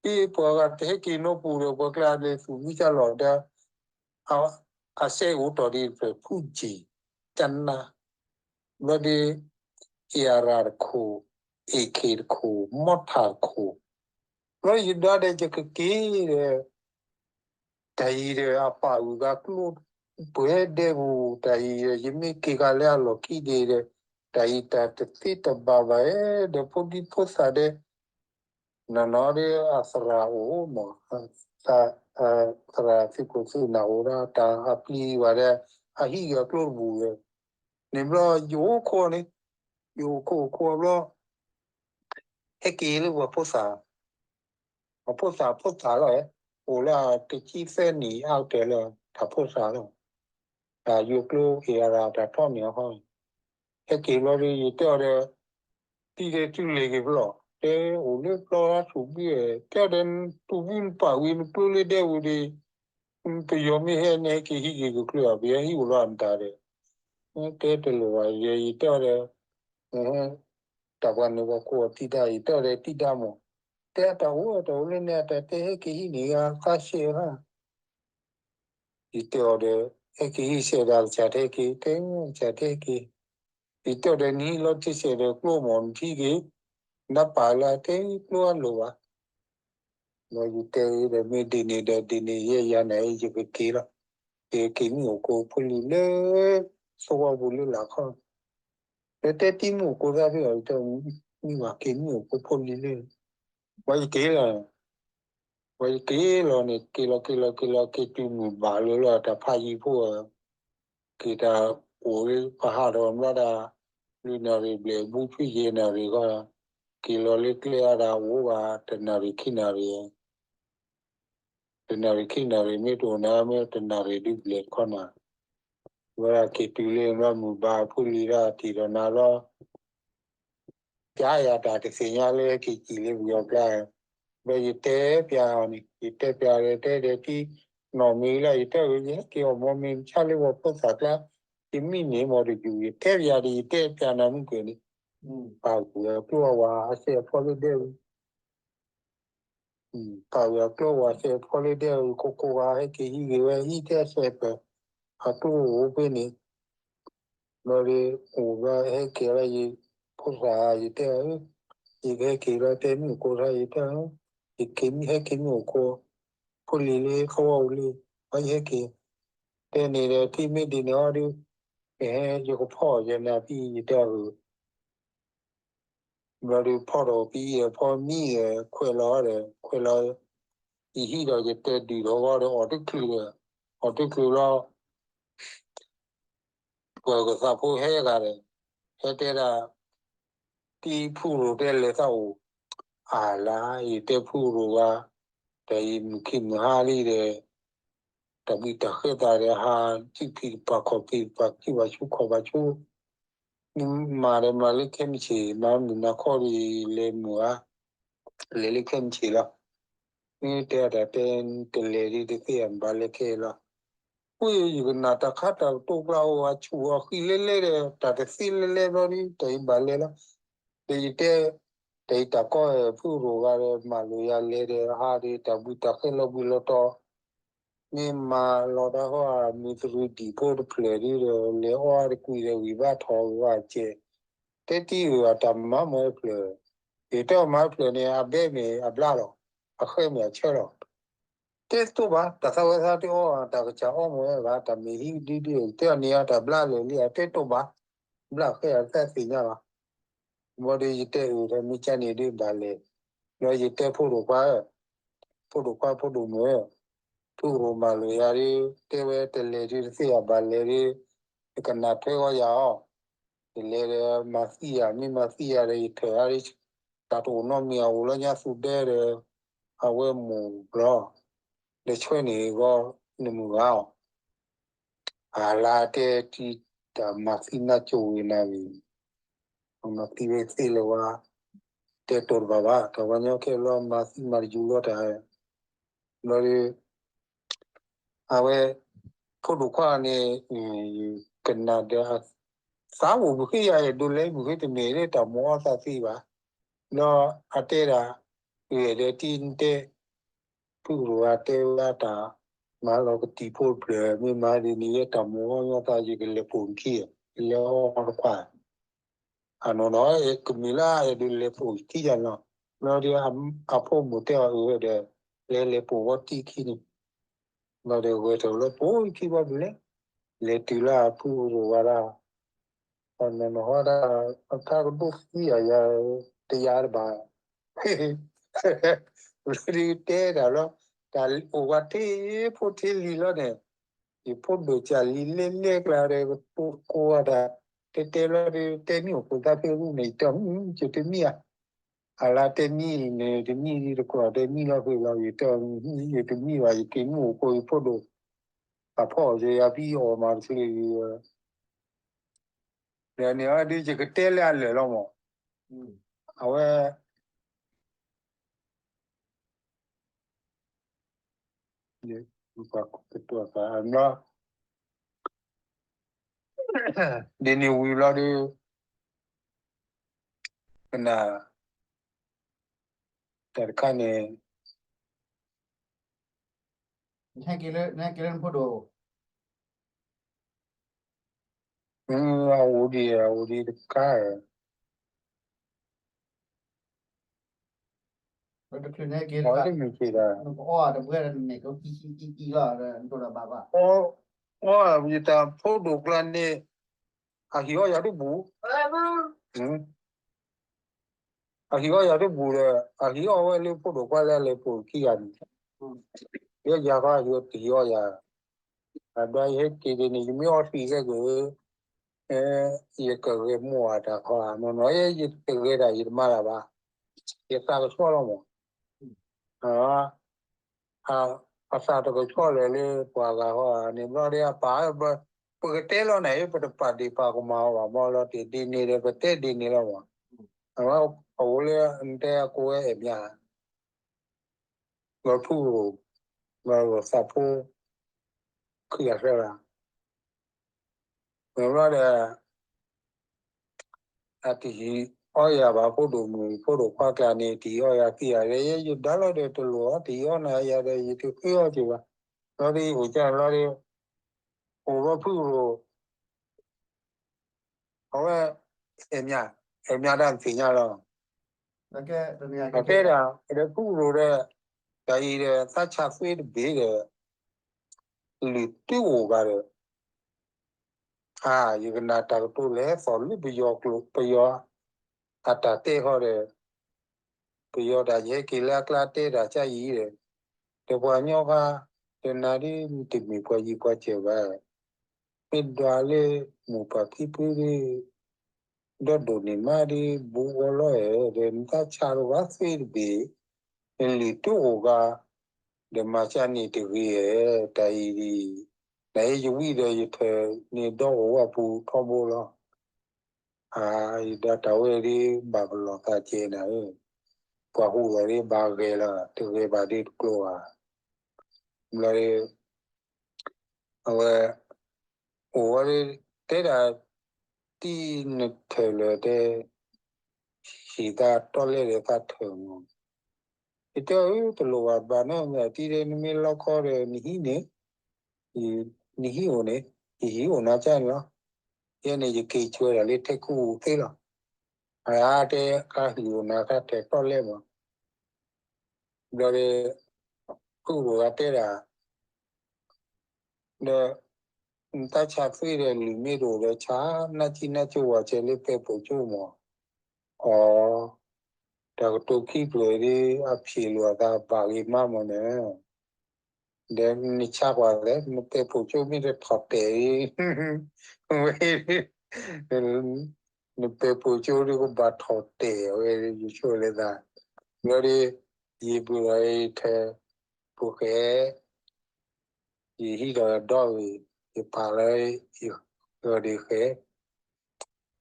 ဒီး, ပှၤဂၤတဟဲက့ၤနီၢ်ပူၤဒီး ပှၤကျါလဲၤသူၣ်မံကၢ်လီၤဒီး, အစဲးအိၣ်တီၢ်ဒ်တဖျၢၣ် ဖူကၠံၣ်, ကနၣ်, ဘျီဒီး အ့ၣ်အရၣ်တခိၣ်, အ့ၣ်ခ့ၣ်တခိၣ်, မီထၣ်တခိၣ်, ဘျီယဒွးဒီးယကက့ၤဒီး တၢ်အံၤဒီးအပာ်အုၣ်ဂၤကျိ ပှဲၤဒဲပူၤ တၢ်အံၤ ယမ့ၢ်က့ၤဃာ်လၢအလီၢ်ခံဒံးဒီး တၢ်အံၤတၢ်တသ့တဘၣ်ဘၣ်ဧါ ဒီးဖိဒံဖိသၣ်ဒီး နီၢ်နီၢ်ဒီးအသရၣ်အိၣ်မး, သရၣ်သုးခိၣ်သုးနၢ်အိၣ်ဒီး တၢ်အပျံၤဘၣ်ဒီး အဟံးဂ့ၤအကျိတဘူၣ်ဝဲ, န့ၣ်ဘျီယအိၣ်ခိးန့ၣ်, ယအိၣ်ခိးအိၣ်ခိးဘျီ ဟဲက့ၤလၢပှၤဖိသၣ် အဖိသၣ်ဖိသၣ်လီၤ, အိၣ်လၢတဆံသၢနံၣ်အါကတၢၢ်လၢ တၢ်ဖိသၣ်လီၤ, တၢ်ယိၤကျိအ့ၣ်အရၣ်တၢ်ထီန့ၣ်အဃိ, ဟဲက့ၤဘျီဒီး ယတဲအီၤဒီး တံၤဒီးတုၤလဲၤက့ၤဖဲလဲၣ်, တဲအိၣ်လၢပျီလၢဆူၣ်ဘုဧၢ, တဲအီၤဒီး ဆူၣ်ဘုနပာ်ဝံၤနကျိလၢဒဲပူၤဒီး ပယီၤမ့ၢ်ဟဲန့ၣ် ဟဲက့ၤဟံးက့ၤကကျိၢ်အီၤ ပယီၤဟံးအိၣ်လီၤအမတၤဒီး, တဲတလိၣ်ဘၣ် ယတဲအီၤဒီး တၢ်ပှၤန့ၣ်ပှၤကိးအီၤတံၤဒါ ယတဲအီၤဒီးတံၤဒါမး, တဲအတၢ်အိၣ်တၢ်အိၣ်လၢန့ၣ် အတၢ်တဲဟဲက့ၤဟံးန့ၢ်ဂၤသးဆဲးဧါ, ယတဲအီၤဒီး ဟဲက့ၤဟံးဆဲးဒီးကစၢ်တဲက့ၤ တဲကစၢ်တဲက့ၤ, ယတဲအီၤဒီးနဟံးလီၤတံၢ်ဆဲးဒီးကျိမး နထံၣ်က့ၤ, နပာ်လၢတဲကျိအလိၤဘၣ်, ဒီးယတဲအီၤဒီးမ့ၢ်ဒ်န့ၣ်ဒီးဒ်န့ၣ် ယဲယၤန့ၣ် ယကက့ၤလီၤ, ယက့ၤမ့ၢ်အိၣ်ကိးဖိလံၤလၢ သဝီပူၤလၢလာ်ခီ ဒီးတဲတံၤမ့ၢ်အိၣ်ကိးသးဖဲအီၤ ယတဲမ့ၢ်ဘၣ်က့ၤမ့ၢ်အိၣ်ကိးဖိလံၤလၢ, ဝဲယက့ၤလီၤ, ဝဲယက့ၤလီၤန့ၣ် က့ၤလီၤက့ၤလီၤက့ၤလီၤ က့ၤတုၤမုၢ်ဘၣ်လၢလၢတၢ်ဖးယံၤဖိဧၢ, က့ၤတၢ်အိၣ်လၢပဟးထီၣ်ဘျီဒၣ် လွံၢ်နၣ်ရံၣ်ဘျဲၣ် ဘူးဆံယဲၢ်နၣ်ရံၣ်ဃီ, က့ၤလီၤလၢကျဲအါဒၣ်အိၣ်ဘၣ် တနၣ်ရံၣ်ခံနၣ်ရံၣ် တနၣ်ရံၣ်ခံနၣ်ရံၣ်မ့ၢ်တအိၣ်နၤ မ့ၢ်တနၣ်ရံၣ်ဒုးဘျဲၣ်တခီနၤ, ဝဲဒၣ်က့ၤတုၤလၢဘျီမုၢ်ဘၣ်အဖိလံၤဒၣ်တ့ၢ်ဒီးနၤလီၤ, ပျဲယၤတၢ်တသ့ၣ်ညါလၢဟဲက့ၤစံၣ်လၢပယီၤကျါ, ဒီးယတဲပျဲအီၤန့ၣ် ယတဲပျဲဒီးတဲဒီးတံၢ်, နီၢ်မ့ၢ်လၢယတဲဝဲ ယဟဲက့ၤအီၣ်မီမ့ၢ်မဆါလၢပှၤဖိသၣ်ကျါ, ယမံန့ၢ်မီတယုၢ် ယတဲပျဲဒီး ယတဲပျဲနၤမုၢ်ကၢၢ်န့ၣ်, ပာ်ဝဲအကျိအဝဲအစဲးအဖီလၢဒဲဝဲ ပာ်ဝဲအကျိဝဲစဲးဖီလၢဒဲအံၤ ခိၣ်ခိၣ်ဂၤဟဲက့ၤဟံးဂ့ၤဝဲ ဟံးတဲစဲးဖျၢၣ် အကျိအိၣ်ဖဲန့ၣ်, ဘျီဒီး အိၣ်ဘျီဟဲက့ၤလၢယဖိသၣ် ယတဲအီၤ, ယကဟဲက့ၤလီၤ တဲမ့ၢ်အိၣ်ကိးထါ ယတဲအီၤ, ယက့ၤမ့ၢ်ဟဲက့ၤမ့ၢ်အိၣ်ကိး ဖိလံၤလၢသဝီပူၤလံ, ဘၣ်ယဟဲက့ၤ, တဲန့ၣ်ဒီး ထံၣ်မ့ၢ်ဒ်န့ၣ်အီၤဒီး ကဟဲယကဖီၣ်ယနၢ်ဖံ ယတဲအီၤ ဘျီဒီးဖီၣ်ဒီးပအံၤ ဖီမံဒီး ခွဲးလီၤဒီး ခွဲးလီၤ, ယဟံးဒီးယတဲဒုၣ်ထီၣ်ဝဲဒီး အီၣ်တချုးဒီး အီၣ်တချုးလီၤ, ပှၤကသးဖိဟဲဂၤဒီး ဟဲတဲဒၣ် တံၤဖုရိၣ်တဲလဲၤသးအိၣ်, အလါ ယတဲဖုရိၣ်ဝဲ, ဒီးယမုၢ်ခံမုၢ်ဟါလံဒီး တၢ်ဘှံးတၢ်ဃဲသးဒီး ဟးစုဖံးတပၤခီၣ်ဖံးတပၤ စုဘၣ်ဆူခီၣ်ဘၣ်ဆူ မၤဒီးမၤလၢခဲမုၢ်ဆ့ၣ် မၤမုၢ်နၤခီဒီး လဲၤမုၢ်ဧါ, လဲၤလၢခဲမုၢ်ဆ့ၣ်လီၤ. မ့ၢ်တဲအတၢ်တဲ တလဲၤဒ်တသ့ အဘၣ်လဲၤခဲလီၤ. အဃိယကနၣ်တၢ်ခါတၢ်ကတိၤကျါအိၣ် အဆူၣ်အဃံလဲၤလဲၤဒီး တၢ်တသ့လဲၤလဲၤဘျီဒီး တၢ်အံၤဘၣ်လဲၤလီၤ. ဒီးယတဲ တၢ်အံၤတၢ်ကီ ဖုရိၣ်ဂၤဒီး မၤလိာ်ယၤလဲၤဒီး ဟးဒီးတၢ်ဘှံးတၢ်ဃဲလီၤဘှံးလီၤတီၤ မ့ၢ်မၤလီၤတၢ်ဟီ မုၢ်သရူးဒံၣ်ဖိတဖျၢၣ်ဒီး လဲၤအီၣ်တကွံာ်ဒီး ဝံၤဘၣ်ထီၣ်ဝံၤဘၣ်စဲး, တဲတံၢ်အၢ အတၢ်မၤမၤတဖျၢၣ်, ယတဲအီၤမၤတဖျၢၣ်န့ၣ် အဘဲမ့ၢ်အဘျါလီၤ, အဃဲမ့ၢ်အဆၢလီၤ. တဲတတိၢ်ဘၣ်, တၢ်သးဝဲသးတအီၣ် တၢ်ကစၢ်အီၣ်မ့ၢ်ဝဲဘၣ် တၢ်မ့ၢ်ဟံးဒုဒု တဲအီၤန့ၣ် အတၢ်ဘျါလၢာ်လံ အတဲတတိၢ်ဘၣ်, ဘျါဃဲအတသ့ၣ်ညါဘၣ်. ဘျီဒီးယတဲအၢ တၢ်မ့ၢ်ကန့ၣ်ဒုးဘၣ်လဲၤ, ဘျီယတဲဖိဒိၣ်ခွါဧၢ, ဖိဒိၣ်ခွါဖိဒိၣ်မုၣ်ဧၢ, ဖုရိၣ်မၤလိာ်ယၤဒီး တဲဝဲတလဲၤဒုးတသ့ အဘၣ်လဲၤဒီး ယကနၣ်ထွဲဝဲယၤအီၤ, ယလဲၤဒီးမၤသံယၤ မ့ၢ်မၤသံယၤဒီး ယထၢၣ်အါဒီး တၢ်တအိၣ်နီတမံၤ အအိၣ်လၢညါသူၣ်ဒဲဒီး အဝဲမိၢ်ဘျီ ဒီးဆှၢန့ၢ်ဂီၢ် နမုၢ်ဂၤအီၤ, အလါတဲတံၢ် တၢ်မၤသံနါကၠိဝံၤနၤဂ့ၤ, မၤသံဝဲသ့လၢၤဝဲ, တဲတိၢ်တဘၣ်ဘၣ် တၢ်ဝဲညီခဲလၢာ် မၤသံမၤတယူၤလီၤတၢ်, ဘျီဒီး အဝဲ ဖိဒိၣ်ခွါန့ၣ် ကနၣ်ဒီး သးအိၣ်မုၢ်ဃ့ယၤအဲၣ်ဒိးလဲၤမုၢ်ဃ့တမ့ၢ်လၢတၢ်မိၣ်အီၣ်သးသ့ဘၣ်, ဘျီအတဲဒၣ် ဂဲၤဒီးတံၢ်တဲ ဖုရိၣ်ဂၤတဲဝဲဒၣ်တၢ် မၤလီၤကတံၢ်ဖိတဖျၢၣ် မ့ၢ်မၤဒ်န့ၣ် ယဲတၢ်မိၣ်အီၣ်ညီသး ယကလဲၤပိာ်ခံ ယလဲၤအီၣ်တခွါ အနီၢ်နီၢ် ကမ့ၢ်လၢအဲၣ်ဒိးလဲၤပိာ်ခံယၤလီၤ. ဘျီဒီး အဖိမုၣ်တဲအီၤအၢဒီး လဲၤလဲၤပိာ်ဝဲတံၢ်ခံန့ၣ်, ဘျီဒီးဂဲၤထီၣ်လၢပိာ်ခံဘျီဒ်လဲၣ်, လဲၤတုၤလၢအဖုရိၤဝဲဒၣ်, အနီၢ်နီၢ်ဟီဒၣ်, အတၢ်ကဒိၣ်သံအယၤ, တယၤတဘၣ်, လၢဒုးတဲတၢ်လီၤ, တၢ်အိၣ်ဝဲထံဖိထံလံၤလီၤန့ၣ်, ယဖိဒိၣ်ကၢ်လံၤလဲၣ်လဲၣ်ကျါဒီး ကတိၤကိးဝဲဒၣ်, တဲတဲလီၤဒီး တဲမံအိၣ်ခိၣ်သးဖဲရူၢ်န့ၣ် ယတဲမံ, ယတမံဧါ, အလါတဲမံန့ၣ် တမံဒ်တကိးတဲမံလီၤဖဲလီၤ ယတဲ, ယတမံဘၣ် ယက့ၤမံအိၣ်ခိၣ်ယဖိဒိၣ်, အဖီၣ်ယၤဖံအီၣ်မၤတချုး, ဒီးန့ၣ်ဒုးယကတဲလၢအလၢာ်လီၤမး, အဝဲ ပှၤကတိၤသးအဘျီ, ဒ်န့ၣ်ဝံၤဘျီဒီး, ကနၣ်, တၢ်တခါန့ၣ်, နဟဲက့ၤလၢနဖိဒိၣ်, အအိၣ်ဒံး အအိၣ်ဒံးတခါ, တချုးနဟဲက့ၤတဘၣ်, အီၣ်တဘှဲ, အီၣ်, ယတၢ်ဖိဒိၣ်ကျါန့ၣ်, အဟံးအီၣ်ယၤတဘူၣ်, အဟံးအီၣ်ယၤတဘူၣ်ဒီး အဟံးအီၣ်ဝဲလၢဖိဒိၣ်ခွါလၢအလဲၤပိာ်ခံဂၤန့ၣ်, ယဲယၤခီဟံးတဟံးအီၣ်ယၤ, အဒွးယဟဲက့ၤဒ်န့ၣ် ယမ့ၢ်အီၣ်သံးခဲက့ၤ, ယကဂဲၤမိၢ်အတၢ်ခီဧါ, နီၢ်နီၢ်ယဲယတဂဲၤတၢ်ယတမၤတၢ်ဘၣ်, ယသးကဆှီလီၤမး, အသးတကဆှီလၢာ်လၢပှၤဂၤဃီဧါန့ၣ်ဘျီဒီးအပၢ်, ပကတဲလီၤန့ၣ် ပတပာ်ဒ့ၣ်ပာ်ကမၣ်အီၤဘၣ်မးလီၤ, တဒ်န့ၣ်ဒီးပတဲဒ်န့ၣ်လီၤမး, အဝဲ, အအိၣ်လၢနတဲအကိးဝဲအဲၣ်မး, လီၤဖုၣ်, လီၤသးဖိ, ခံဂၤသၢဂၤ, မ့ၢ်ဘျီဒီး အတဟံးအီၣ်ယၤဘၣ် ဖိဒိၣ်မုၣ်ဖိဒိၣ်ခွါကျါန့ၣ် တဟံးအီၣ်ယၤခံဂၤဒီး ယဲယဒၣ်လီၤဒီးတလိၣ်အီၣ် တဟံးအီၣ်နၤယၤဒီး ယတဃ့အီၣ်က့ၤဘၣ်, ဘျီဒီးယအိၣ်ကၢ်လီၤဒီး အိၣ်ဘျီဖုၣ်ရိၤ အဝဲ အဲၣ်မး, အဲၣ်မးတၢ်သ့ၣ်ညါလီၤ, အတဲဒၣ် ဒီးဖုၣ်ရိၤဒီး တၢ်အံၤဒီး သးဆးသွ့တဘ့ၣ်ဒီး လုၢ်တအိၣ်ဘၣ်ဒီး အါ ယကနၣ်တၢ်ကတိၤလဲၤသီၣ်လၢပယီၤကျိာ် ပယီၤအတၢ်တဲဃီဒီး ပယီၤတၢ်ယဟဲက့ၤလၢအကျါတဲတၢ်ကါအံၤဒီး ဒီးပှၤကညီဃါ တနာ်ဒ်နတမ့ၢ်ပှၤယံၤပှၤစၢၤဘၣ်, မ့ၢ်ဒွးလၢမိၢ်ပၢ်ဖံဖုဒီး ဒီဒိၣ်န့ၢ်မးဒီး ဘူးအီၤလီၤဧၢ, ဒီးနသးဆးတဘၣ်သွ့တဘ့ၣ်, နလုၢ်တအိၣ်ဂၤ, ဒီးမၤစၢၤန့ၣ်တဂ့ၤဧၢ, တၢ်အံၤဒ် နဟဲယဝံၣ်ဒီးယထၢၣ်န့ၣ်ဒီးအိၣ်ဝဲပူၤထီဘိလီၤ. အါ ယဒၣ်တၢ်ဝဲဒ်ဘၣ်ပလီၢ်သးကဲနၤဧၢ, ပှၤဟူးလီၤဒ်ဘၣ်ဂဲၤလီၤ တဂဲၤဘၣ်ဒ်တကျိၤဧါ, ဘျီဒီး အဝဲ အိၣ်ဝဲဒ် တဲဒၣ် တံၤနထၢၣ်လၢာ်တဲ ဟံၣ်သးတီလဲၣ်ဒီးသးထၢၣ်မး, ယတဲအီၤ တလိၣ်ဘၣ်ဘၣ်နီတမံၤ တံၤဒီးနမ့ၢ်လီခီဒီး နဟံးန့ၣ် နဟံးအိၣ်န့ၣ် ယဟံးအိၣ်နၤကၢ်န့ၣ်လီၤ, ယဲန့ၣ်ယက့ၤဆွဲဒၣ်လၢထဲခူသ့လီၤ, အတဲကါဟံၣ်အိၣ်နၤသးထၢၣ်တီလဲၣ်မး ဘျီဒီး ဖုၣ်ရိၤဂၤတဲဒၣ် ဒီး နတၢ်ဆါသွံဒီး လုၢ်မ့ၢ်တအိၣ်ဒီးဆါ နၢ်ကံၣ်နၢ်ကၠိဝဲစဲးလၢပဲပိာ်ကၠိမး, အီ, တၢ်ကတိၤခံဖျၢၣ်ဒီး အဖျ့ၣ်လိာ်အသးဘၣ်ဂ့ၤမးမးန့ၣ်, ဒီးနဆါကွၢ်သဲ နပဲပိာ်ကၠိမ့ၢ်တထီၣ်တဲာ်ဒီး ဝဲ နပဲပိာ်ကၠိဒီးကဘၣ်ထီၣ်တဲာ်ဝဲ ယဆိလၢသး, ဘျီဒီး ယဘုၣ်ဒီးယထၢၣ် ပူၤဃဲ ယဟံးဒီးဒီဂ့ၤ ယပာ်လၢ ယဂီၤဒ့ဃဲ,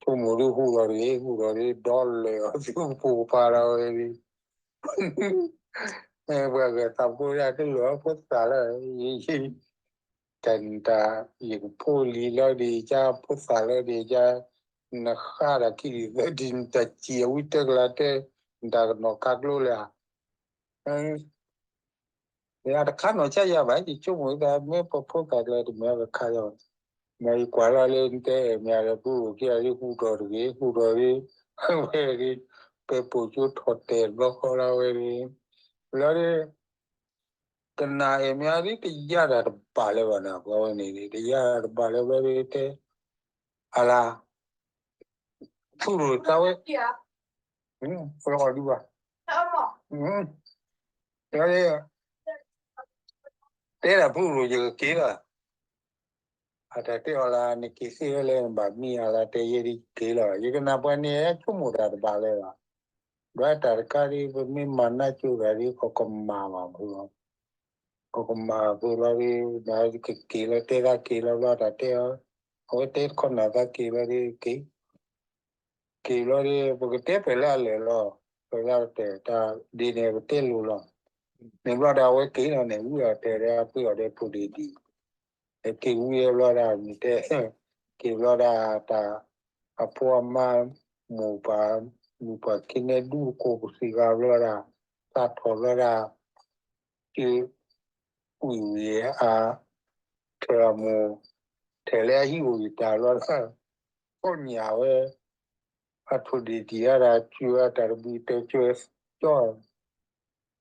ဆိကမိၣ်ဒ်ဟူးဒီးတဂ့ၤ ဟူးဒီးဒီလၢာ်အီၤ သုပူၤကပာ်လီၤဝဲဒ် ပှၤဂၤသးဖိဒၣ်တလိၣ်အဖိသၣ်လၢ ယ တၢ်နတၢ် ယကဖိလံၤလီၤဒ်ယကါ ဖိသၣ်လီၤဒ်ယကါ, နဃါတၢ်ခံဒ်သၢဒ် နတၢ်စံၣ်အဝံတၢ်ကလၤတၢ် နတၢ်ကနီၤခါကျိလၢ တခါနီၢ်ဆါယၤဘၣ် ယဆိကမိၣ်သး မ့ၢ်ပဖိသၣ်ကျါတမ့ၢ်ကခါလီၤ, မ့ၢ်ယကွၢ်လီၤလၢနတဲအဲၣ်မ့ၢ်ဒီး ပအိၣ်က့ၤလၢဟူးဒီးတဂ့ၤ ဟူးဒီးလၢ ဝဲဒ် ပဲပိာ်ကၠိထီၣ်တဲာ်ဘျီဃီလီၤဝဲဒ်, လီၤဒ် ကနၣ်အဲၣ်မ့ၢ်အါဒ်တယၢ်တၢ်တဘၣ်လၢၤဘၣ်နၤ ပှၤဝဲန့ၣ် တယၢ်တၢ်တဘၣ်လၢၤဘၣ်ဒီးတဲ အလၤ ဖုရိၤတၢ်ဝဲ အီၤဒံးဘၣ် တဲ တဲဒၣ်ဖုရိၤယကက့ၤလီၤ အတၢ်တဲအီၤလၢနက့ၤသ့ဝဲလၢနဘၣ်မံအီၤလၢတဲယဲဒ်က့ၤလီၤ ယကနၣ်ပှၤန့ၣ်ဆိကမိၣ်တၢ်တဘၣ်လၢၤဘၣ် ဒီးတၢ်တခါဒ်ပမ့ၢ်မၤနၢ်ကၠိဂၤဒ်ကီးကမၣ်ဘၣ်ဖုလီၤ ကီးကမၣ်ဖုလီၤဒ် ကက့ၤလီၤတဲသးက့ၤလီၤဘျီတၢ်တဲအီၤ အဝဲတဲတခီနၢ်သးက့ၤလီၤဒ်က့ၤ က့ၤဘျီဒ် ပကတဲပှဲၤလၢအလၢာ်လီၤ ပှဲၤလၢအတၢ်ဒ်န့ၣ်ပတဲလိၤလီၤ န့ၣ်ဘျီဒီးအဝဲက့ၤလီၤန့ၣ် ဝံအီၤတဲာ်ဒီးအပှ့ၤအီၤဒီးဖိဒံဒံ က့ၤဝံအဘျီဒီးမ့ၢ်တဲ က့ၤဘျီဒီးတၢ် အဖိအမါ မိၢ်ပၢ် မိၢ်ပၢ်ခံန့ၣ်ဒူၣ်ကိးပစံးဂၤဘျီဒီး သးထီၣ်ဘျီဒီး က့ၤ ဝံၤဝံၤအ ထဲးအမိၢ် ထဲးလၢအဟံၣ်အိၣ်ယတၢ်ဘျီဒီး ကိးညၣ်ဝဲ အထိၣ်ဒံးတံၢ်အါဒီး ကၠူအတၢ်တဘံၣ်တဲကၠူကၠီ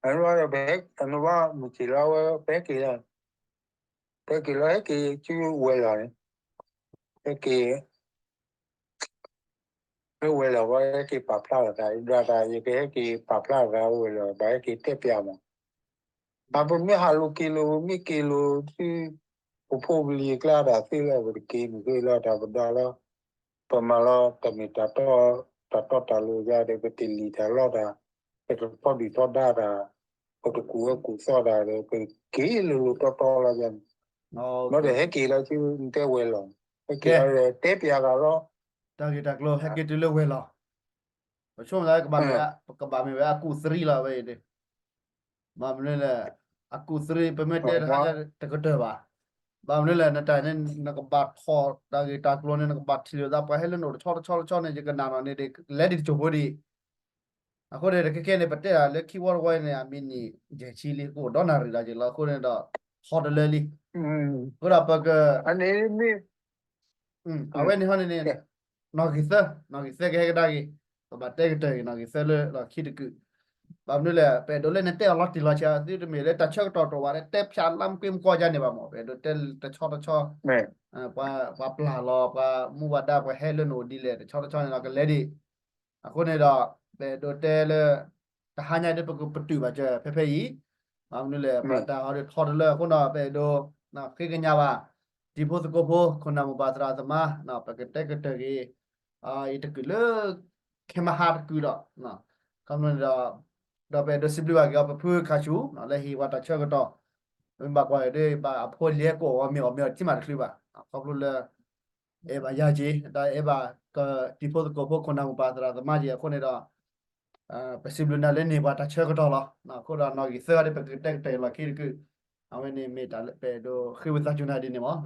အန့ၣ်ဘၣ်ဒီး အန့ၣ်ဘၣ်မုၢ်ဆ့ၣ်လီၤဝဲ ပဟဲက့ၤလီၤ ပဟဲက့ၤလီၤ ဟဲက့ၤကၠူဝဲလီၤန့ၣ် ဟဲက့ၤ ဟဲဝဲလီၤဝဲဟဲက့ၤပာ်ဖျါလီၤသး ဒ်သိးယကဟဲက့ၤပာ်ဖျါလီၤသးဝဲလီၤ ဘၣ်ဟဲက့ၤတဲပျးမး အပမ့ၢ်ဟးလိၤက့ၤလိၤ ပမ့ၢ်က့ၤလိၤဆူ ပဖိပလံၤအကျါဒၣ်သ့လီၤ ပတက့ၤမ့ၢ်သ့လီၤ တၢ်ပဒီလီၤ ပမၤလီၤတၢ်မ့ၢ်တၢ်တီ တၢ်တီတၢ်လိၤယါဒီး ပတလံၣ်တၢ်လီတၢ် ပတထီဒုၣ်ထီဒါတၢ် ပတကူၣ်ဝဲကူၣ်သီတၢ်ဒီး ပက့ၤလိၤလိၤတီတီလီၤယါန့ၣ် ဘၣ်ဒီးဟဲက့ၤလီၤဆူ နတဲဝဲလီၤ ဟဲက့ၤလီၤဒီးတဲပျးဂၤလီၤ တၢ်ဂ့ၢ်တၢ်ကျိၤဟဲက့ၤတုၤလၢဝဲလီၤ ပဆိကမိၣ်သး ကဘၣ်မ့ၢ်ဝဲအကူးသရံးလီၤဝဲအံၤန့ၣ် ဘၣ်မနုၤလဲၣ် အကူးသရံး ပမ့ၢ်တဲတခါတကတၢၢ်ဘၣ် ဘၣ်မနုၤလဲၣ် နတၢ်န့ၣ် နကဘၣ်ထီၣ်တၢ်ဂ့ၢ်တၢ်ကျိၤန့ၣ် နကဘၣ်ထံၣ်လိာ်သးပှၤဟဲလၢနအိၣ်တဆီတဆီတဆီန့ၣ် ယကနၣ်နီၣ်န့ၣ် လဲၤဒံးတစိၢ်ဖိဒံး အဃိန့ၣ် တခဲကဲန့ၣ် ပတဲဒၣ်လၢခံဝီတဝီန့ၣ် အမံးနံးယဲၢ်ဆံလံ ကအိၣ်ဒီးနၣ်ရံၣ်ဒီးယလီၤ အဃိန့ၣ်ဒီး ထီတလၢလံ အဃိဒီးပက အဝဲန့ၣ်ဟီန့ၣ်န့ၣ် နီၣ်ဂံၢ်သၢ နီၣ်ဂံၢ်သၢကဟဲကဒါက့ၤ ပဘၣ်တဲကတၢၢ်က့ၤ နီၣ်ဂံၢ်သၢလၢလီၢ်ခံတကုာ် ဘၣ်မနုၤလဲၣ် ပအဲၣ်ဒိးလၢနတဲအီၤလီၤတံၢ်လီၤဆဲး သုတမ့ၢ်လၢတၢ်ဆၢကတီၢ်တအိၣ်ဘၣ်လၢတဲဖျါလါမကွ့မကွီၢ်ယါန့ၣ်ဘၣ်မး ပအဲၣ်ဒိးတဲတဆီတဆီ ပှၤပျၢ်လီၤ ပှၤမူပှၤဒါ ပှၤဟဲလၢနအိၣ်ဒ်လဲၣ် တဆီတဆီန့ၣ်ဒီးကလဲၤဒံး အဃိန့ၣ်ဒီး ပအဲၣ်ဒိးတဲလၢ တဟါညါဒီးပကပတုာ်ဘၣ်စၢၤဖဲဖဲအံၤ ဘၣ်မနုၤလဲၣ် ပှၤတၢ်ဟီဒီးထီတလၢအဃိဒီး ပအဲၣ်ဒိး ဃ့ကညးဘၣ် တံၤဖိသကိးဖိ ခိၣ်နၢ်မိၢ်ပၢ်သရၣ်သမါ ပကတဲကတၢၢ်က့ၤ အံၤတကုာ်လၢ ခဲမဟါတကုာ်ဒီး ခီဖျိန့ၣ်ဒီး ဒီးပအဲၣ်ဒိးစံးဘျုးဘၣ်က့ၤအီၤ ပဖုခၣ်ဆူၣ် လၢဟ့ၣ်ဝဲတၢ်ဆၢကတီၢ် မ့ၢ်ဘၣ်ကွၢ်ဒီး ဘၣ်အဖိလံၤဟဲကိးအီၤမ့ၢ်အီၣ်မ့ၢ်အီထံမးတချုးဘၣ် ခီဖျိလၢ အဲၣ်ဘၣ်ယၤက့ၤ ဒီးအဲၣ်ဘၣ်ကတံၤဖိသကိးဖိ ခိၣ်နၢ်မိၢ်ပၢ်သရၣ်သမါက့ၤအဃိန့ၣ်ဒီး ပစံးဘျုးနၤလၢန့ၢ်ပှၤတၢ်ဆၢကတီၢ်လီၤ. အဃိဒီးနီၣ်ဂံၢ်သၢဂၤဒီး ပကတဲကတၢၢ်လီၢ်ခံတကုာ် အဝဲန့ၣ်မ့ၢ်တၢ်လၢပအဲၣ်ဒိးဃ့ဝံသးစူၤနၤဒ်န့ၣ်မး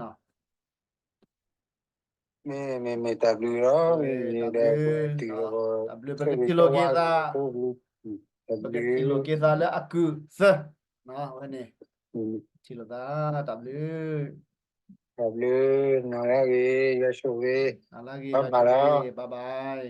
မ့ၢ်မ့ၢ်မ့ၢ်တၢ်ဘျုးလီၤ မ့ၢ်မ့ၢ်ဒီး တၢ်ဘျုး ပကထံၣ်လိာ်က့ၤသး ပကထံၣ်လိာ်က့ၤသးလၢအကုာ်သၢ အဝဲန့ၣ် ထံၣ်လိာ်သး တၢ်ဘျုး တၢ်ဘျုး နၤလၢအဂ့ၤ ယွၤဆိၣ်ဂ့ၤ နၤလၢအဂ့ၤ ယွၤဆိၣ်ဂ့ၤ bye bye